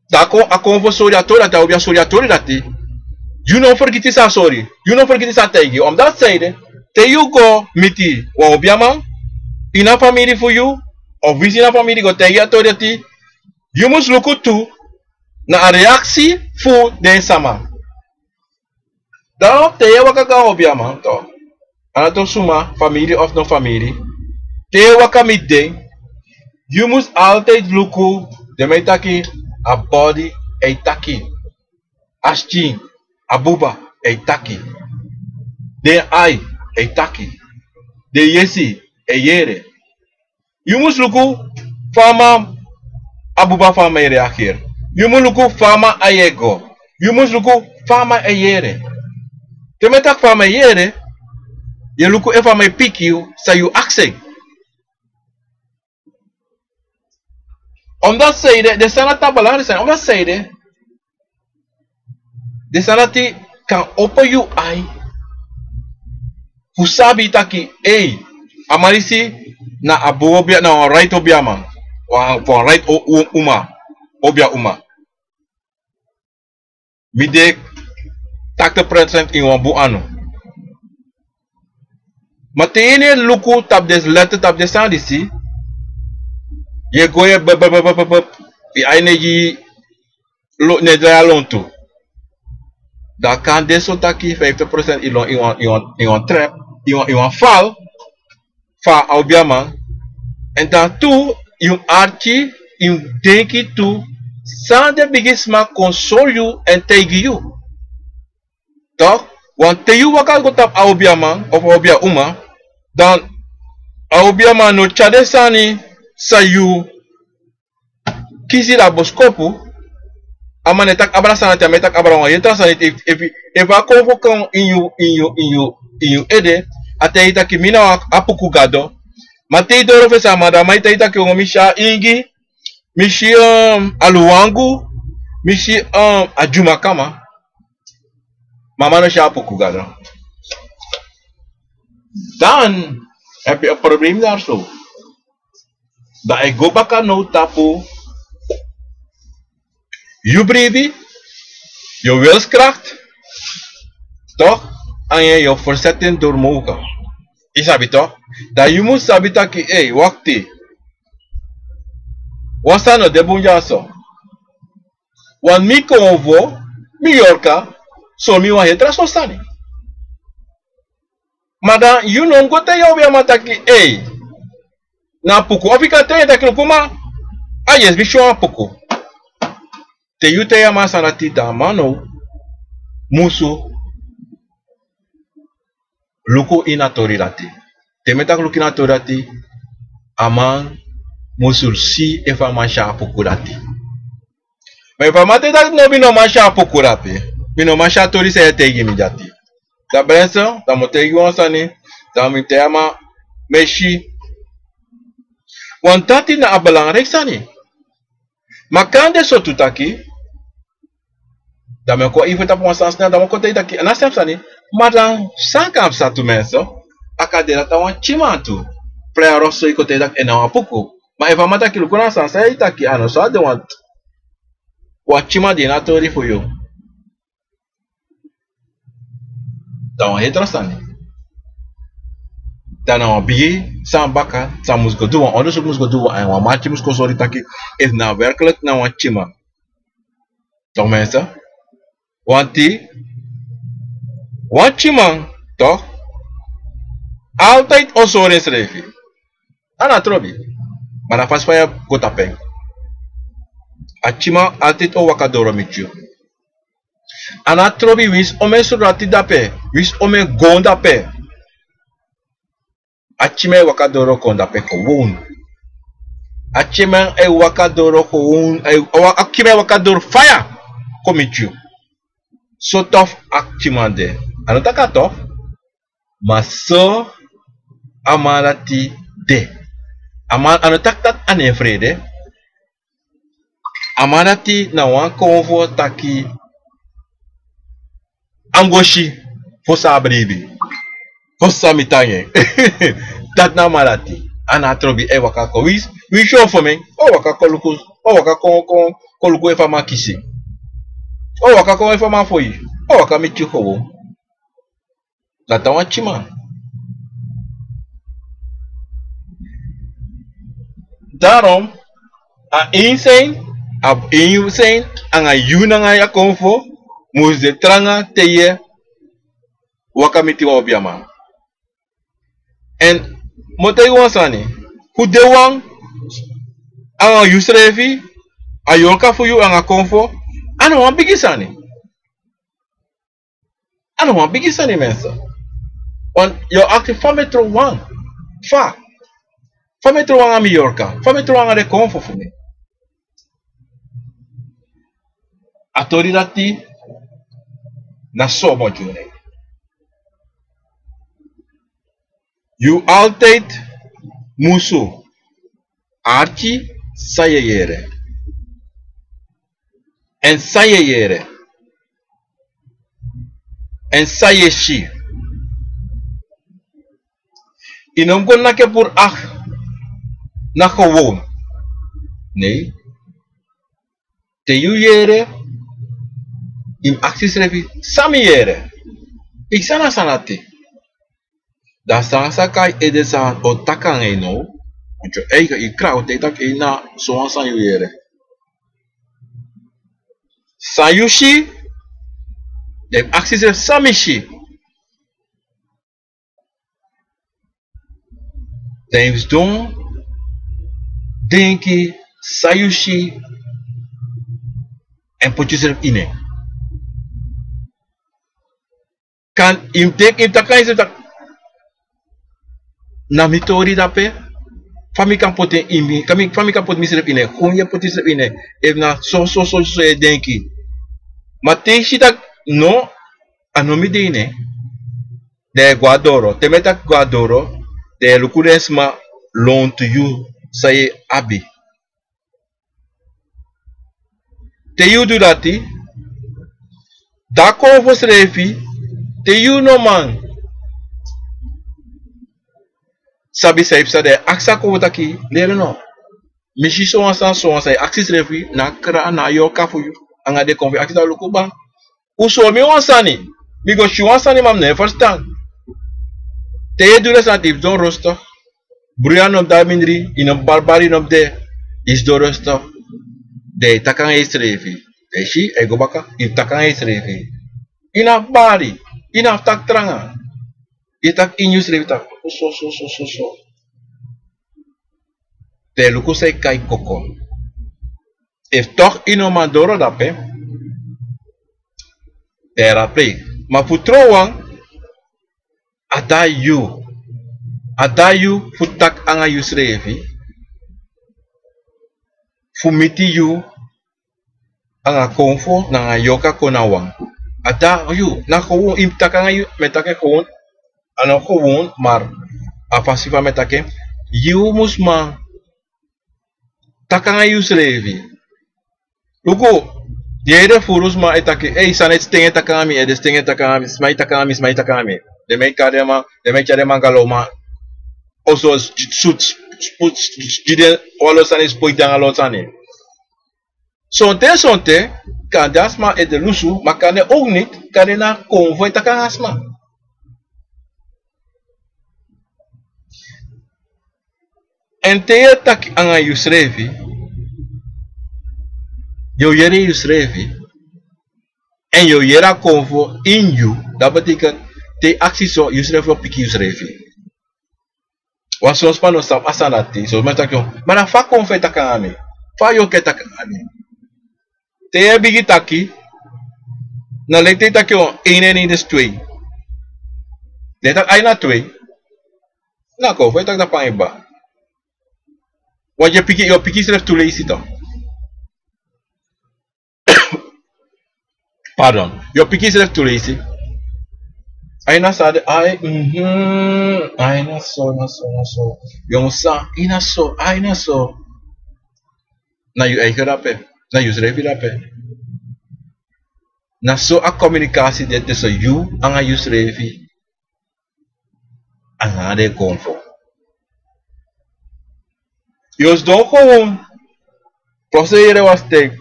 Te a Konfo sori a tori dati, a hobia sori a tori dati. Yu no fergiti san a sori. Yu no fergiti san a taigi yu. Omdati sanede, te yu go miti wan hobiaman ini a famiri fu yu, of winsi ini a famiri go taigi yu a tori dati, yu mus luku tu na a reaksi fu den sama. Dan te yu e waka go na hobiaman, toch, a no tu suma, famiri of no famiri. Te yu e waka miti den, yu mus altijd luku, den man e taki, a body e taki. A skin, a buba e taki. Den ai e taki. Den yesi e yere. Yu mus luku fa a man, a buba fu a man e reageri. Yu mus luku fa a man ai e go. Yu mus luku fa a man e yere. Te mi e taki fa a man e yere, yu e luku efu a man e piki yu san yu aksi en. Omdati sanede, den sani dati na belangrijk sani. Omdati sanede, den sani dati kan opo yu ai fu sabi taki, ei, a man disi na a bun hobia, na wan right hobiaman, wan, wan right o-, u-, uma, hobia uma. Mi de tachtig procent ini wan bun anu. Ma te yu no e luku tapu den leti, tapu den sani disi, yu e go, yu e bep, bep, bep, bep, bep, yu ai no e gi lo-, no e drai a lontu. Dan a kan de so taki vijftig procent yu lon ini wan, ini wan, ini wan trap, ini wan, ini wan val fu a hobiaman. Èn dan tu, yu mus arki, yu mus denki tu san den bigisma kon sori yu èn taigi yu. Toch, want te yu waka go tapu a hobiaman of a hobia uma, dan a hobiaman no tyari den sani san yu kisi na boskopu. A man e taki abra sani dati, a man e taki abra wan heri tra sani. Efu, efu, efu a Konfo kon ini yu, ini yu, ini yu, ini yu ede, a taigi taki mi na wan Apuku gado. Ma te yu doro fesi a man, dan a man e taigi taki o, mi si a ingi, mi si, um, a luwangu, mi si, um, a dyumakama. Ma a man no si a Apuku gado. Dan a e piki a problem dari so. Dan a e go baka now tapu yu bribi, yu wilskracht, toch, anga yu verzetten door mogen. Yu sabi toch? Dan yu mus sabi taki, ei, wakti. Wan sani no de bun dyaso. Want mi konfo, mi yorka, so mi wan heri tra sortu sani. Ma dan yu no mus go taigi yu obiaman taki, ei, na Apuku. Of yu kan taigi en taki, luku man, a yesi mi si wan Apuku. Te yu taigi a man sani dati, dan a man now musu luku ini a tori dati. Te mi e taki luku ini a tori dati, a man musu si efu a man si a Apuku dati. Ma efu a man taigi taki no, mi no man si a Apuku dati, mi no man si a tori san yu e taigi mi dati. Dan brenso, dan mi o taigi wan sani, dan mi taigi a man, mi e si. Want dati na a belangrijk sani. Ma kan de so tu taki, dan mi o kon even tapu wan sani snel, dan mi o kon taigi taki, a na srefi sani, ma dan san kan psa tu mensen, a kan de dati na wan tyiman tu. Prei a rokso, yu kon taigi taki en na wan Apuku. Ma efu a man taki luku na a sani san yu taki, a no so a de, want wan tyiman de ini a tori fu yu. Dan wan heri tra sani. Dan na wan bigi sani baka, san mus go du, wan onderzoek mus go du, wan, wan marki mus kon sori taki efu na werkelijk na wan tyiman. Toch mensen? Want wan tyiman, toch, altijd o sori ensrefi. A no trobi. Ma na fasi fa yu e go tapu en. A tyiman altijd o waka doro miti yu. A no trobi winsi omeni sodati de ape, winsi omeni goon de ape. A tyiman e waka doro kon de ape gewoon. A tyiman e waka doro gewoon, a, a tyiman e waka doro faya kon miti yu. So tof a tyiman de. A no taki a tof. Ma so a man dati de. A man, a no taki taki a no e frede. A man dati na wan konfo taki a mus go si fosi a bribi, fosi san mi tan yu. Dati na a man dati. A no trobi, a e waka kon. Winsi, winsi o fon en, o waka kon luku, o waka kon, kon, kon luku efu a man kisi. O waka kon efu a man foi. O waka miti yu gewoon. Dati na wan tyiman. Daarom, a inzien, a inzien anga yu nanga yu konfo mus de tranga te yu e waka miti wan obiaman. En mi o taigi wan sani, fu de wan anga yusrefi, a yorka fu yu anga konfo, a no wan bigi sani. A no wan bigi sani, mensen. Want yu o aksi fa mi e trow wan. Fa? Fa mi e trow wan anga mi yorka? Fa mi e trow wan anga den konfo fu mi? A tori dati na so mi o gi unu en. Yu altijd musu arki san yu e yere. En san yu e yere. En san yu e si. Yu no mus go naki en puru aksi na gewoon. Nee. Te yu yere, yu mus aksi yusrefi, san mi yere? Yu san na san dati? Dan san sa kai ede san o taki anga yu now, want yu eigen, yu kra o taigi taki yu na sowan san yu yere. San yu si, dan yu mus aksi yusrefi san mi si. Dan yu mus sidon denki san yu si, en poti yusrefi ini en. Kan yu mus denki, yu mus taki na yusrefi taki, na mi tori dape, fa mi kan poti en ini mi, kan mi, fa mi kan poti misrefi ini en, kon yu e poti yusrefi ini en, efu na so, so, so, so yu e denki. Ma te yu si taki no, a no mi de ini en. Dan yu e go na doro. Te mi e taki go na doro, dan yu e luku den sma lontu yu san yu e abi. Te yu du dati, dan a konfo srefi, te yu no man sabi san yu psa, dan yu e aksi a konfo taki: Lere no, mi si sowan sani, sowan sani. Yu aksi srefi na a kra, na a yorka fu yu, anga den konfo, yu aksi taki: Luku kba, un sori mi wan sani, mi go si wan sani ma mi no e ferstan. Te yu e du den sani dati, yu sidon rustig. Bruya no mus de na mindri, yu no mus balbari, yu no mus de, yu sidon rustig. Dan yu e taki anga yusrefi. Dan yu si, a e go baka, yu e taki anga yusrefi. Yu no abi bari, yu no abi taki tranga. Yu e taki ini yusrefi taki: So, so, so, so, so. Dan yu e luku san yu kai koko. Efu toch yu no man doro dape, dan yu e raplei. Ma fu trowan, a de na yu. A de na yu fu taki anga yusrefi, fu miti yu anga konfo nanga yorka kon na wan. A de na yu. Na gewoon, yu mus taki anga yu, mi e taki gewoon, a no gewoon, maar a fasi fa mi e taki en, yu mus man taki anga yusrefi. Luku, yu e yere furu sma e taki: Ei, sani e stengi e taki anga mi, ede stengi e taki anga mi, sma e taki anga mi, sma e taki anga mi. Den man e kari den man, den man e tyari den man go na lawman. Oso sutu, sutu, gi den wan lo sani, spoiti anga lo sani. Sonten, sonten, kande a sma ede lusu, ma kande ook niet, kande na konfo e taki anga a sma. En te yu e taki anga yusrefi, yu o yere yusrefi, en yu o yere a konfo ini yu, dat betekent, te yu aksi so, yusrefi o piki yusrefi. Wan son sma no sabi a sani dati, son sma e taki: Ma na fa konfo e taki anga mi? Fa yorka e taki anga mi? Te yu e bigin taki, na leki te yu taki: Een en een is twee. Den e taki: Ai, na twee. Na konfo e taki dape anga yu kba. Want yu e piki, yu o piki yusrefi tu leisi toch. Pardon. Yu o piki yusrefi tu leisi. Ai, na so a de, ai, mhm, ai, na so, na so, na so. Yu o sa, ai, na so, ai, na so. Na yu eigen dape, na yusrefi dape. Na so a komunikasi de tussen yu anga yusrefi. Anga den konfo. Yu o sidon gewoon. Prosi yere wan sten.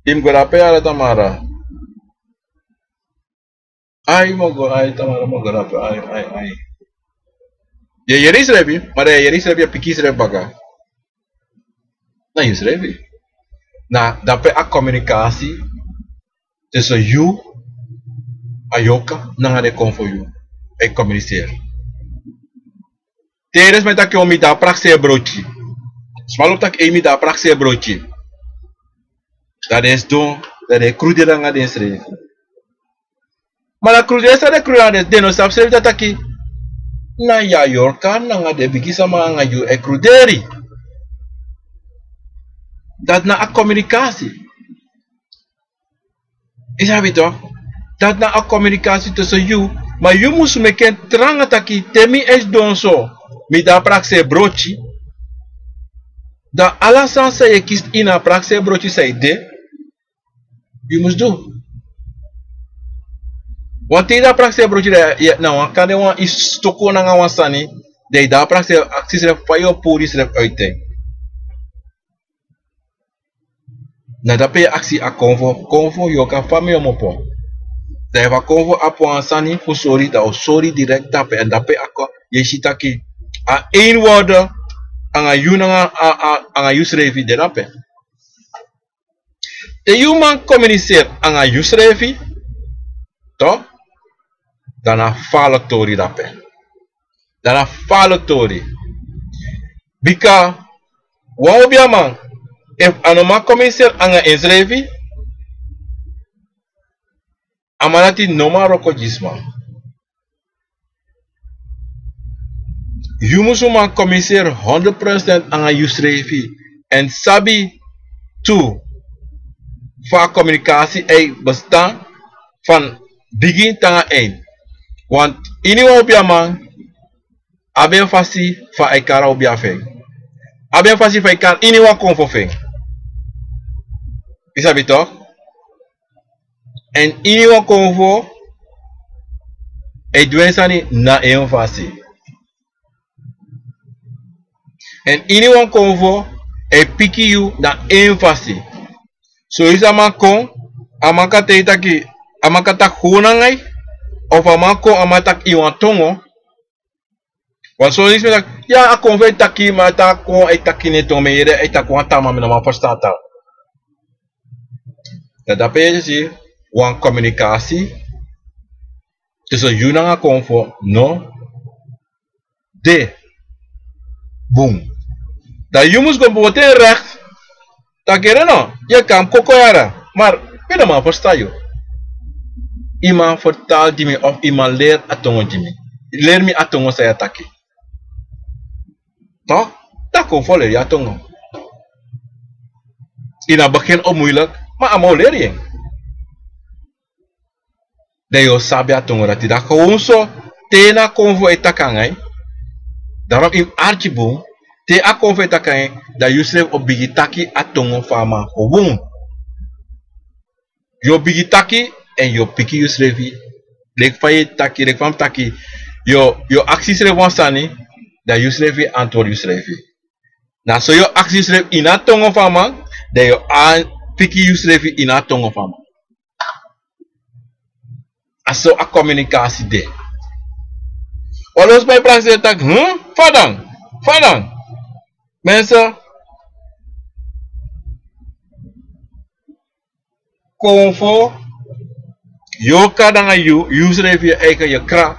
Yu mus go dape ala tamara. Ai, mi o go, ai, tamara mi o go dape, ai, ai, ai. Yu e yere yusrefi, ma dan yu e yere yusrefi, yu e piki yusrefi baka. Na yusrefi. Na dape a komunikasi tussen yu, a yorka, nanga den konfo yu e komuniseri. Te den sma e taki: O, mi de na prakseri broti. Sma lobi taki: Ei, mi de na prakseri broti. Dan den sidon, dan den e kruderi nanga densrefi. Ma na kruderi san den e kruderi nanga den, den no sabi srefi dati taki na yu a yorka nanga den bigi sama anga yu e kruderi. Dati na a komunikasi. Yu sabi toch? Dati na a komunikasi tussen yu, ma yu mus meki en tranga taki te mi e sidon so, mi de na prakseri broti. Dan ala sani san yu e kisi ini a prakseri broti san yu de, yu mus du. Want te yu de na prakseri broti, dan yu, na wan kande wan yu stuku nanga wan sani, dan yu de na prakseri, aksi yusrefi fa yu o puru yusrefi uit en. Na dape yu e aksi a konfo, konfo, yorka, fa mi o mopo. Dan efu a konfo abi wan sani fu sori, dan a o sori direct dape, èn dape a kon, yu e si taki a één worden anga yu nanga a, a, anga yusrefi de dape. Te yu man komuniseri anga yusrefi, toch, dan na falek tori dape. Dan na falek tori. Bika wan obiaman, efu a no man komuniseri anga ensrefi, a man dati no man wroko gi sma. Yu mus man komuniseri honderd procent anga yusrefi. Èn sabi tu fa a komunikasi e bestaan van bigin te nanga eind. Want iniwan obiaman abi en fasi fa a e kari a obia fu en. Abi en fasi fa a e kari iniwan konfo fu en. Yu sabi tok? Èn iniwan konfo e du en sani na en fasi. Èn iniwan konfo e piki yu na en fasi. So yu si a man kon, a man kan taigi taki, a man kan taki fu nanga yu, of a man kon a man taki ini wan tongo. Wan son disi mi taki, ya, a konfo e taki, ma te a kon e taki ini en tongo, mi e yere a e taki wan taa, ma mi no man ferstan a taa. Dan dape yu e si wan komunikasi tusun yu nanga konfo no de bun. Dan yu mus go boten recht taki, no, yu e kon koko yara, maar mi no man ferstan yu. Yu man fertal gi mi of yu man leri a tongo gi mi. Leri mi a tongo san yu e taki. Toch? Dan konfo leri yu a tongo. Ini a begin o moeilijk, ma a man o leri yu en. Dan yu o sabi a tongo dati. Dan gewoon so, te na konfo e taki nanga yu, daarom yu mus arki bun. Te a konfo e taki nanga yu, dan yusrefi o bigin taki a tongo fu a man gewoon. Yu o bigin taki, èn yu o piki yusrefi. Leki fa yu e taki, leki fa mi taki, yu o, yu o aksi yusrefi wan sani, dan yusrefi antwoord yusrefi. Na so yu o aksi yusrefi ini a tongo fu a man, dan yu o piki yusrefi ini a tongo fu a man. A so a komunikasi de. Wan losi man e prakseri taki, hm? Fa dan? Fa dan? Mensen, konfo, yu o kari nanga yu, yusrefi yu e kon kari.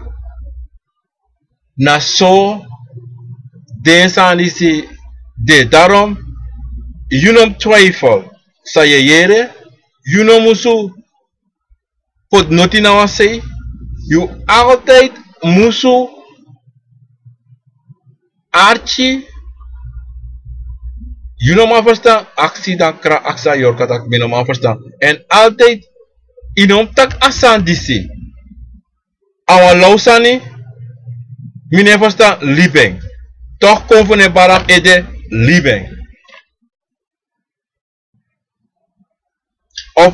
Na so den sani disi de. Daarom, yu no mus twijfel san yu e yere, yu no musu poti noti na wan sei, yu altijd musu arki, yu no man ferstan, aksi dan kra, aksi a yorka taki mi no man ferstan. Èn altijd, yu no mus taki a sani disi. A wan law sani, mi no e ferstan, libi en. Toch konfo no e bari a ede, libi en. Of,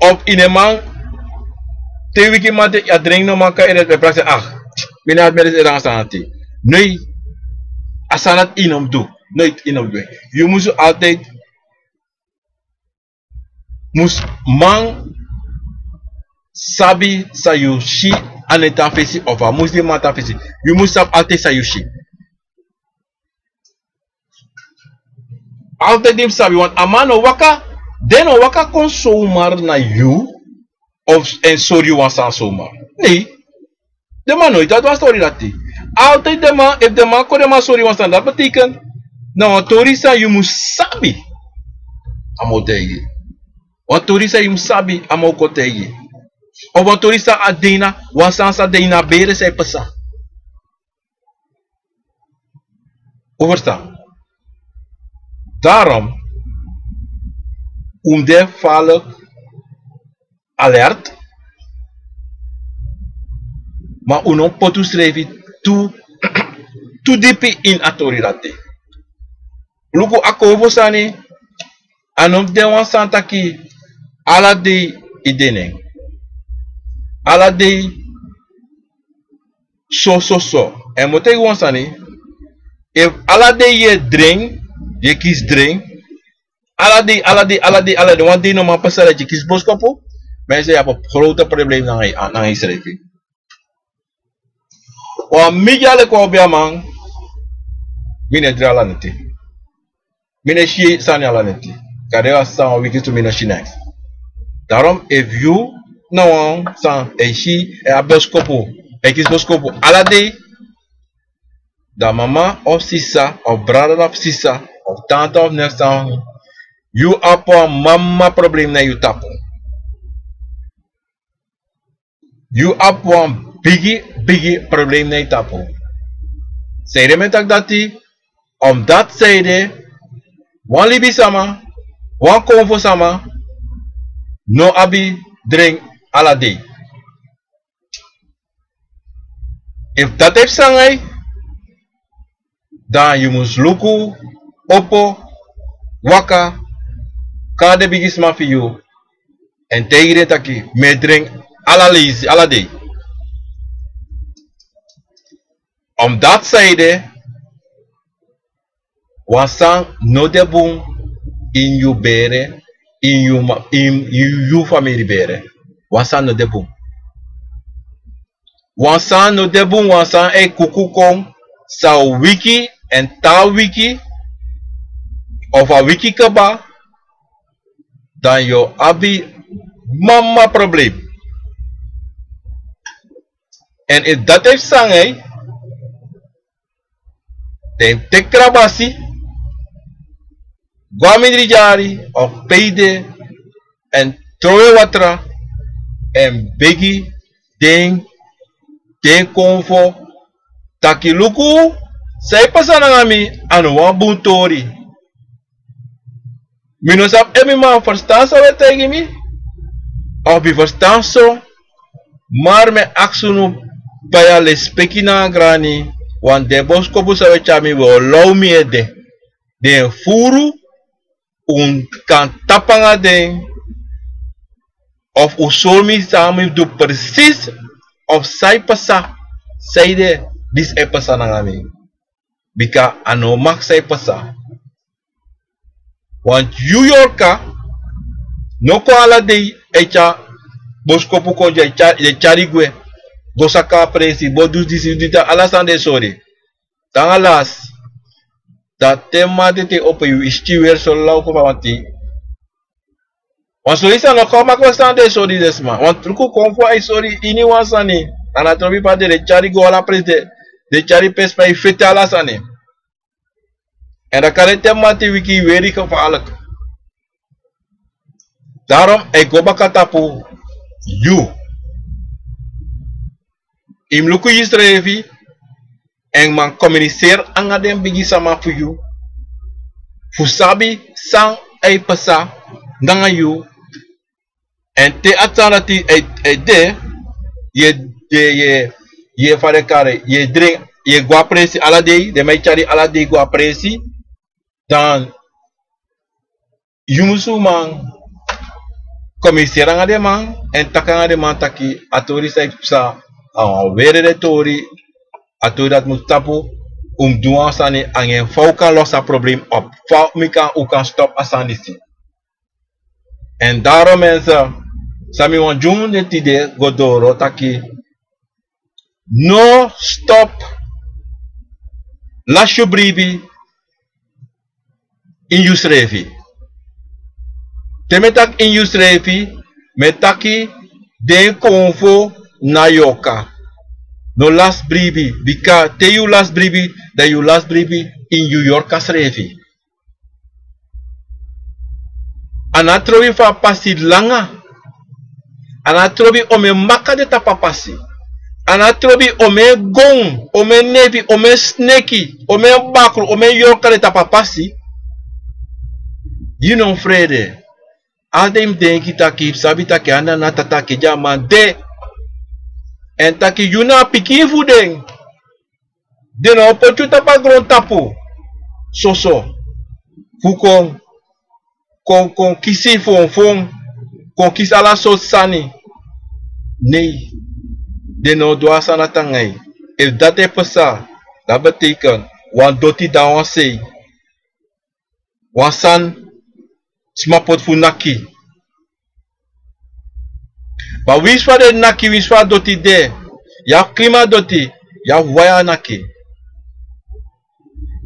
of yu no man, te wiki man te yu a dringi no man kan ede, e prakseri, ah, mi no abi ede, ede nanga sani dati. Nee, a sani dati yu no mus du. Nee, yu no mus du. Yu musu altijd mus man sabi san yu si a neti a fesi of a musuman neti a fesi. Yu mus sabi altijd san yu si. Altijd yu mus sabi, want a man no waka, den no waka kon zomaar na yu of èn sori yu wan sani zomaar. Nee. Den man noiti dati wan sori dati. Altijd den man, efu den man kon den man sori wan sani, dati betekent na wan tori san yu mus sabi. A man o taigi yu. Wan tori san yu mus sabi, a man o kon taigi yu. Of wan tori san a de ini a, wan sani san de ini a bere san e pasa. Un ferstan? Daarom, un mus de falek alert, ma un no mus poti unsrefi tu, tu dipi ini a tori dati. Luku a konfo sani, a no mus de wan sani taki ala dei yu de na en. Ala dei so, so, so. Èn mi o taigi wan sani, efu ala dei yu e dringi, yu e kisi dringi, ala dei, ala dei, ala dei, ala dei, wan dei no man pasa dati yu e kisi boskopu, mensen, yu abi grote probleem nanga yu, nanga yusrefi. Wan mi dya leki wan obiaman, mi no e dringi ala neti. Mi no e si sani ala neti. Kande wan sani wan wiki tu mi no si neks. Daarom efu yu na wan sani e si, e abi boskopu, e kisi boskopu ala dei, dan mama of sisa of brada of sisa of tanta of neks, yu abi wan mama problem na yu tapu. Yu abi wan bigi, bigi problem na yu tapu. Sanede mi e taki dati? Omdat sanede wan libisma, wan konfo sama, no abi dringi ala dei. Efu dati e psa nanga yu, dan yu mus luku, opo, waka, kon na den bigisma fu yu, èn taigi den taki mi e dringi ala leisi, ala dei. Omdati san ede, wan sani no de bun ini yu bere, ini yu ma-, ini yu, yu famiri bere. Wan sani no de bun. Wan sani no de bun, wan sani e kuku kon, san wiki èn te a wiki, of a wiki kaba, dan yu o abi mama problem. Èn efu dati e psa nanga yu, dan yu teki krabasi, go na mindri dyari of pe yu de, èn trowe watra, èn begi den, den konfo taki luku, san e pasa nanga mi, a no wan bun tori. Mi no sabi efu mi man ferstan san un e taigi mi, of mi ferstan so, ma mi e aksi unu, bai a lespeki nanga grani, want den boskopu san un e tyari mi, un o low mi ede. Den e furu, un kan tapu nanga den, of un sori mi san mi du precies, of san e pasa, san ede disi e pasa nanga mi. Bika a no mag san e pasa. Want yu yorka no kon ala dei e tyari boskopu kon, den e tyari, den e tyari gwe, go saka a presi, bo du disi, du dati, ala sani den e sori. Te nanga lasi, dan te mamanten opo yu, yu e stiweri so law kon fa wanti. Wan sori sani no kon maki wan sani den e sori den sma. Want luku, kon fu a e sori iniwan sani. A no trobi fa den e tyari go ala presi, den e tyari pe sma e feti ala sani. Èn dan kande te mamanten wiki, yu weri gevaarlijk. Daarom a e go baka tapu yu. Yu mus luku yusrefi, èn man komuniseri nanga den bigisma fu yu, fu sabi san e pasa nanga yu. Èn te a sani dati e, e de, yu e, yu e, yu e, yu e fa den e kari, yu e dringi, yu e go a presi ala dei, den man e tyari ala dei go a presi, dan yu musu man komuniseri nanga den man, èn taki nanga den man taki a tori san e psa, a wan wrede tori, a tori dati mus tapu, un mus du wan sani nanga en, fa un kan losi a problem op, fa mi kan, un kan stop a sani disi. Èn daarom mensen, san mi wani gi unu tide go doro taki, no stop lasi yu bribi ini yusrefi. Te mi e taki ini yusrefi, mi e taki den konfo na yorka. No lasi bribi, bika te yu lasi bribi, dan yu lasi bribi ini yu yorka srefi. A no trobi fa a pasi langa. A no trobi omeni maka de tapu a pasi. A no trobi omeni gon, omeni nefi, omeni sneki, omeni bakru, omeni yorka de tapu a pasi. Yu no mus frede. Ala den yu mus denki taki, yu mus sabi taki a na a tata, a kede a man de. Èn taki yu na a pikin fu den. Den no o poti yu tapu a grontapu soso fu kon, kon, kon kisi fonfon, kon kisi ala sortu sani. Nei, den no o du a sani dati nanga yu. Efu dati e pasa, dati betekent wan doti de na wan sei. Wan sani sma poti fu naki. Ma winsi fa den naki, winsi fa a doti de, yu abi klima doti, yu abi waya naki.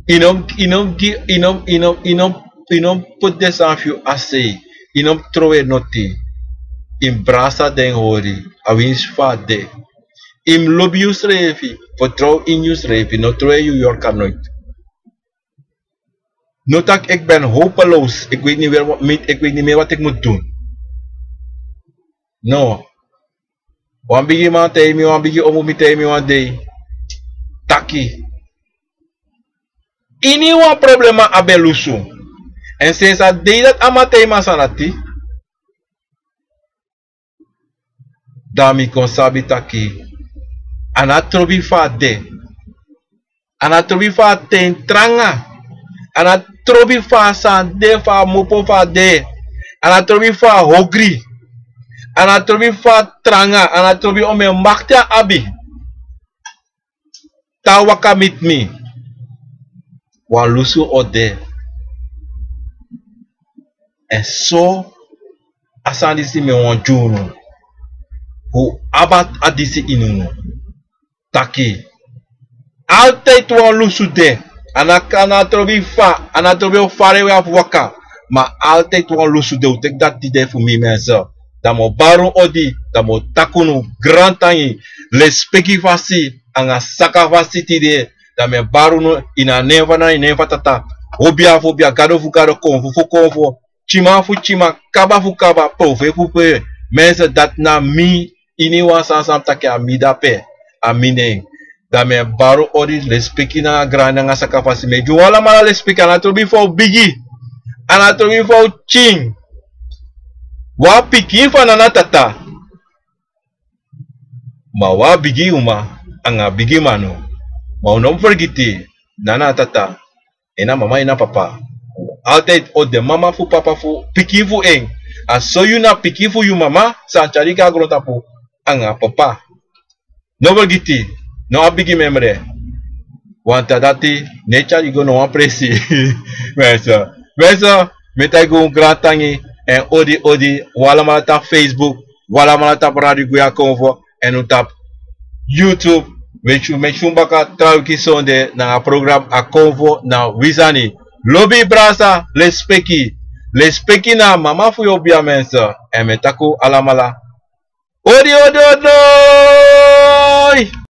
Yu no, yu no gi, yu no, yu no, yu no, yu no poti den sani fu yu a sei, yu no trowe noti. Yu mus brasa den hori, a winsi fa a de. Yu mus lobi yusrefi, fertrow ini yusrefi, no trowe yu yorka noiti. No taki ik ben hopeloos, ik weet niet meer wat, ik weet niet meer wat ik moet doen. No. Wan bigi man taigi mi, wan bigi omu mi taigi mi wan dei taki, iniwan problema abi lusu. Èn sensi a dei dati a man taigi mi a sani dati, dan mi kon sabi taki A no trobi fa a de. A no trobi fa a ten tranga. A no trobi fa a san de, fa a mopo fa a de. A no trobi fa a hogri. A no trobi fa a tranga. A no trobi omeni makti a abi. Te a waka miti mi, wan lusu o de. Èn so a sani disi mi wani gi unu, fu abi a disi ini unu, taki, altijd wan lusu de. A no kan, a no trobi fa, a no trobi o fara yu fu waka, ma altijd wan lusu de. Un teki dati tide fu mi, mensen. Dan mi o bari unu odi, dan mi o taki unu grantangi, lespeki fasi anga saka fasi tide. Dan mi e bari unu ini a nen fu a Nana, ini a nen fu a Tata. Obia fu obia, gado fu gado, konfo fu konfo, tyiman fu tyiman, kaba fu kaba, profeti fu profeti. Mensen, dati na mi, ini wan sani san mi taki, a mi de ape, a mi nen. Dan mi e bari unu odi, lespeki nanga grani nanga saka fasi. Mi e gi un alamala lespeki, a no trobi fa un bigi, a no trobi fa un pikin. Wan pikin fu a Nana, Tata. Ma wan bigi uma anga bigi manu. Ma un no mu fergiti, Nana, Tata, en na mama, en na papa. Altijd o de mama fu papa fu pikin fu en. A so yu na pikin fu yu mama san tyari yu go na grontapu, anga papa. No fergiti, no abi bigi memre. Want a dati no e tyari yu go na wan presi. Mensen, mensen, mi e taigi unu grantangi, èn odi odi, un alamala tapu Facebook, un alamala tapu Radio Guya Konfo, èn un tapu YouTube. Meki un, meki un baka tra wiki sonde nanga a program A Konfo na wi sani. Lobi, brasa, lespeki. Lespeki na a mama fu yu obia, mensen. Èn mi e taki un alamala odi, odi, odi.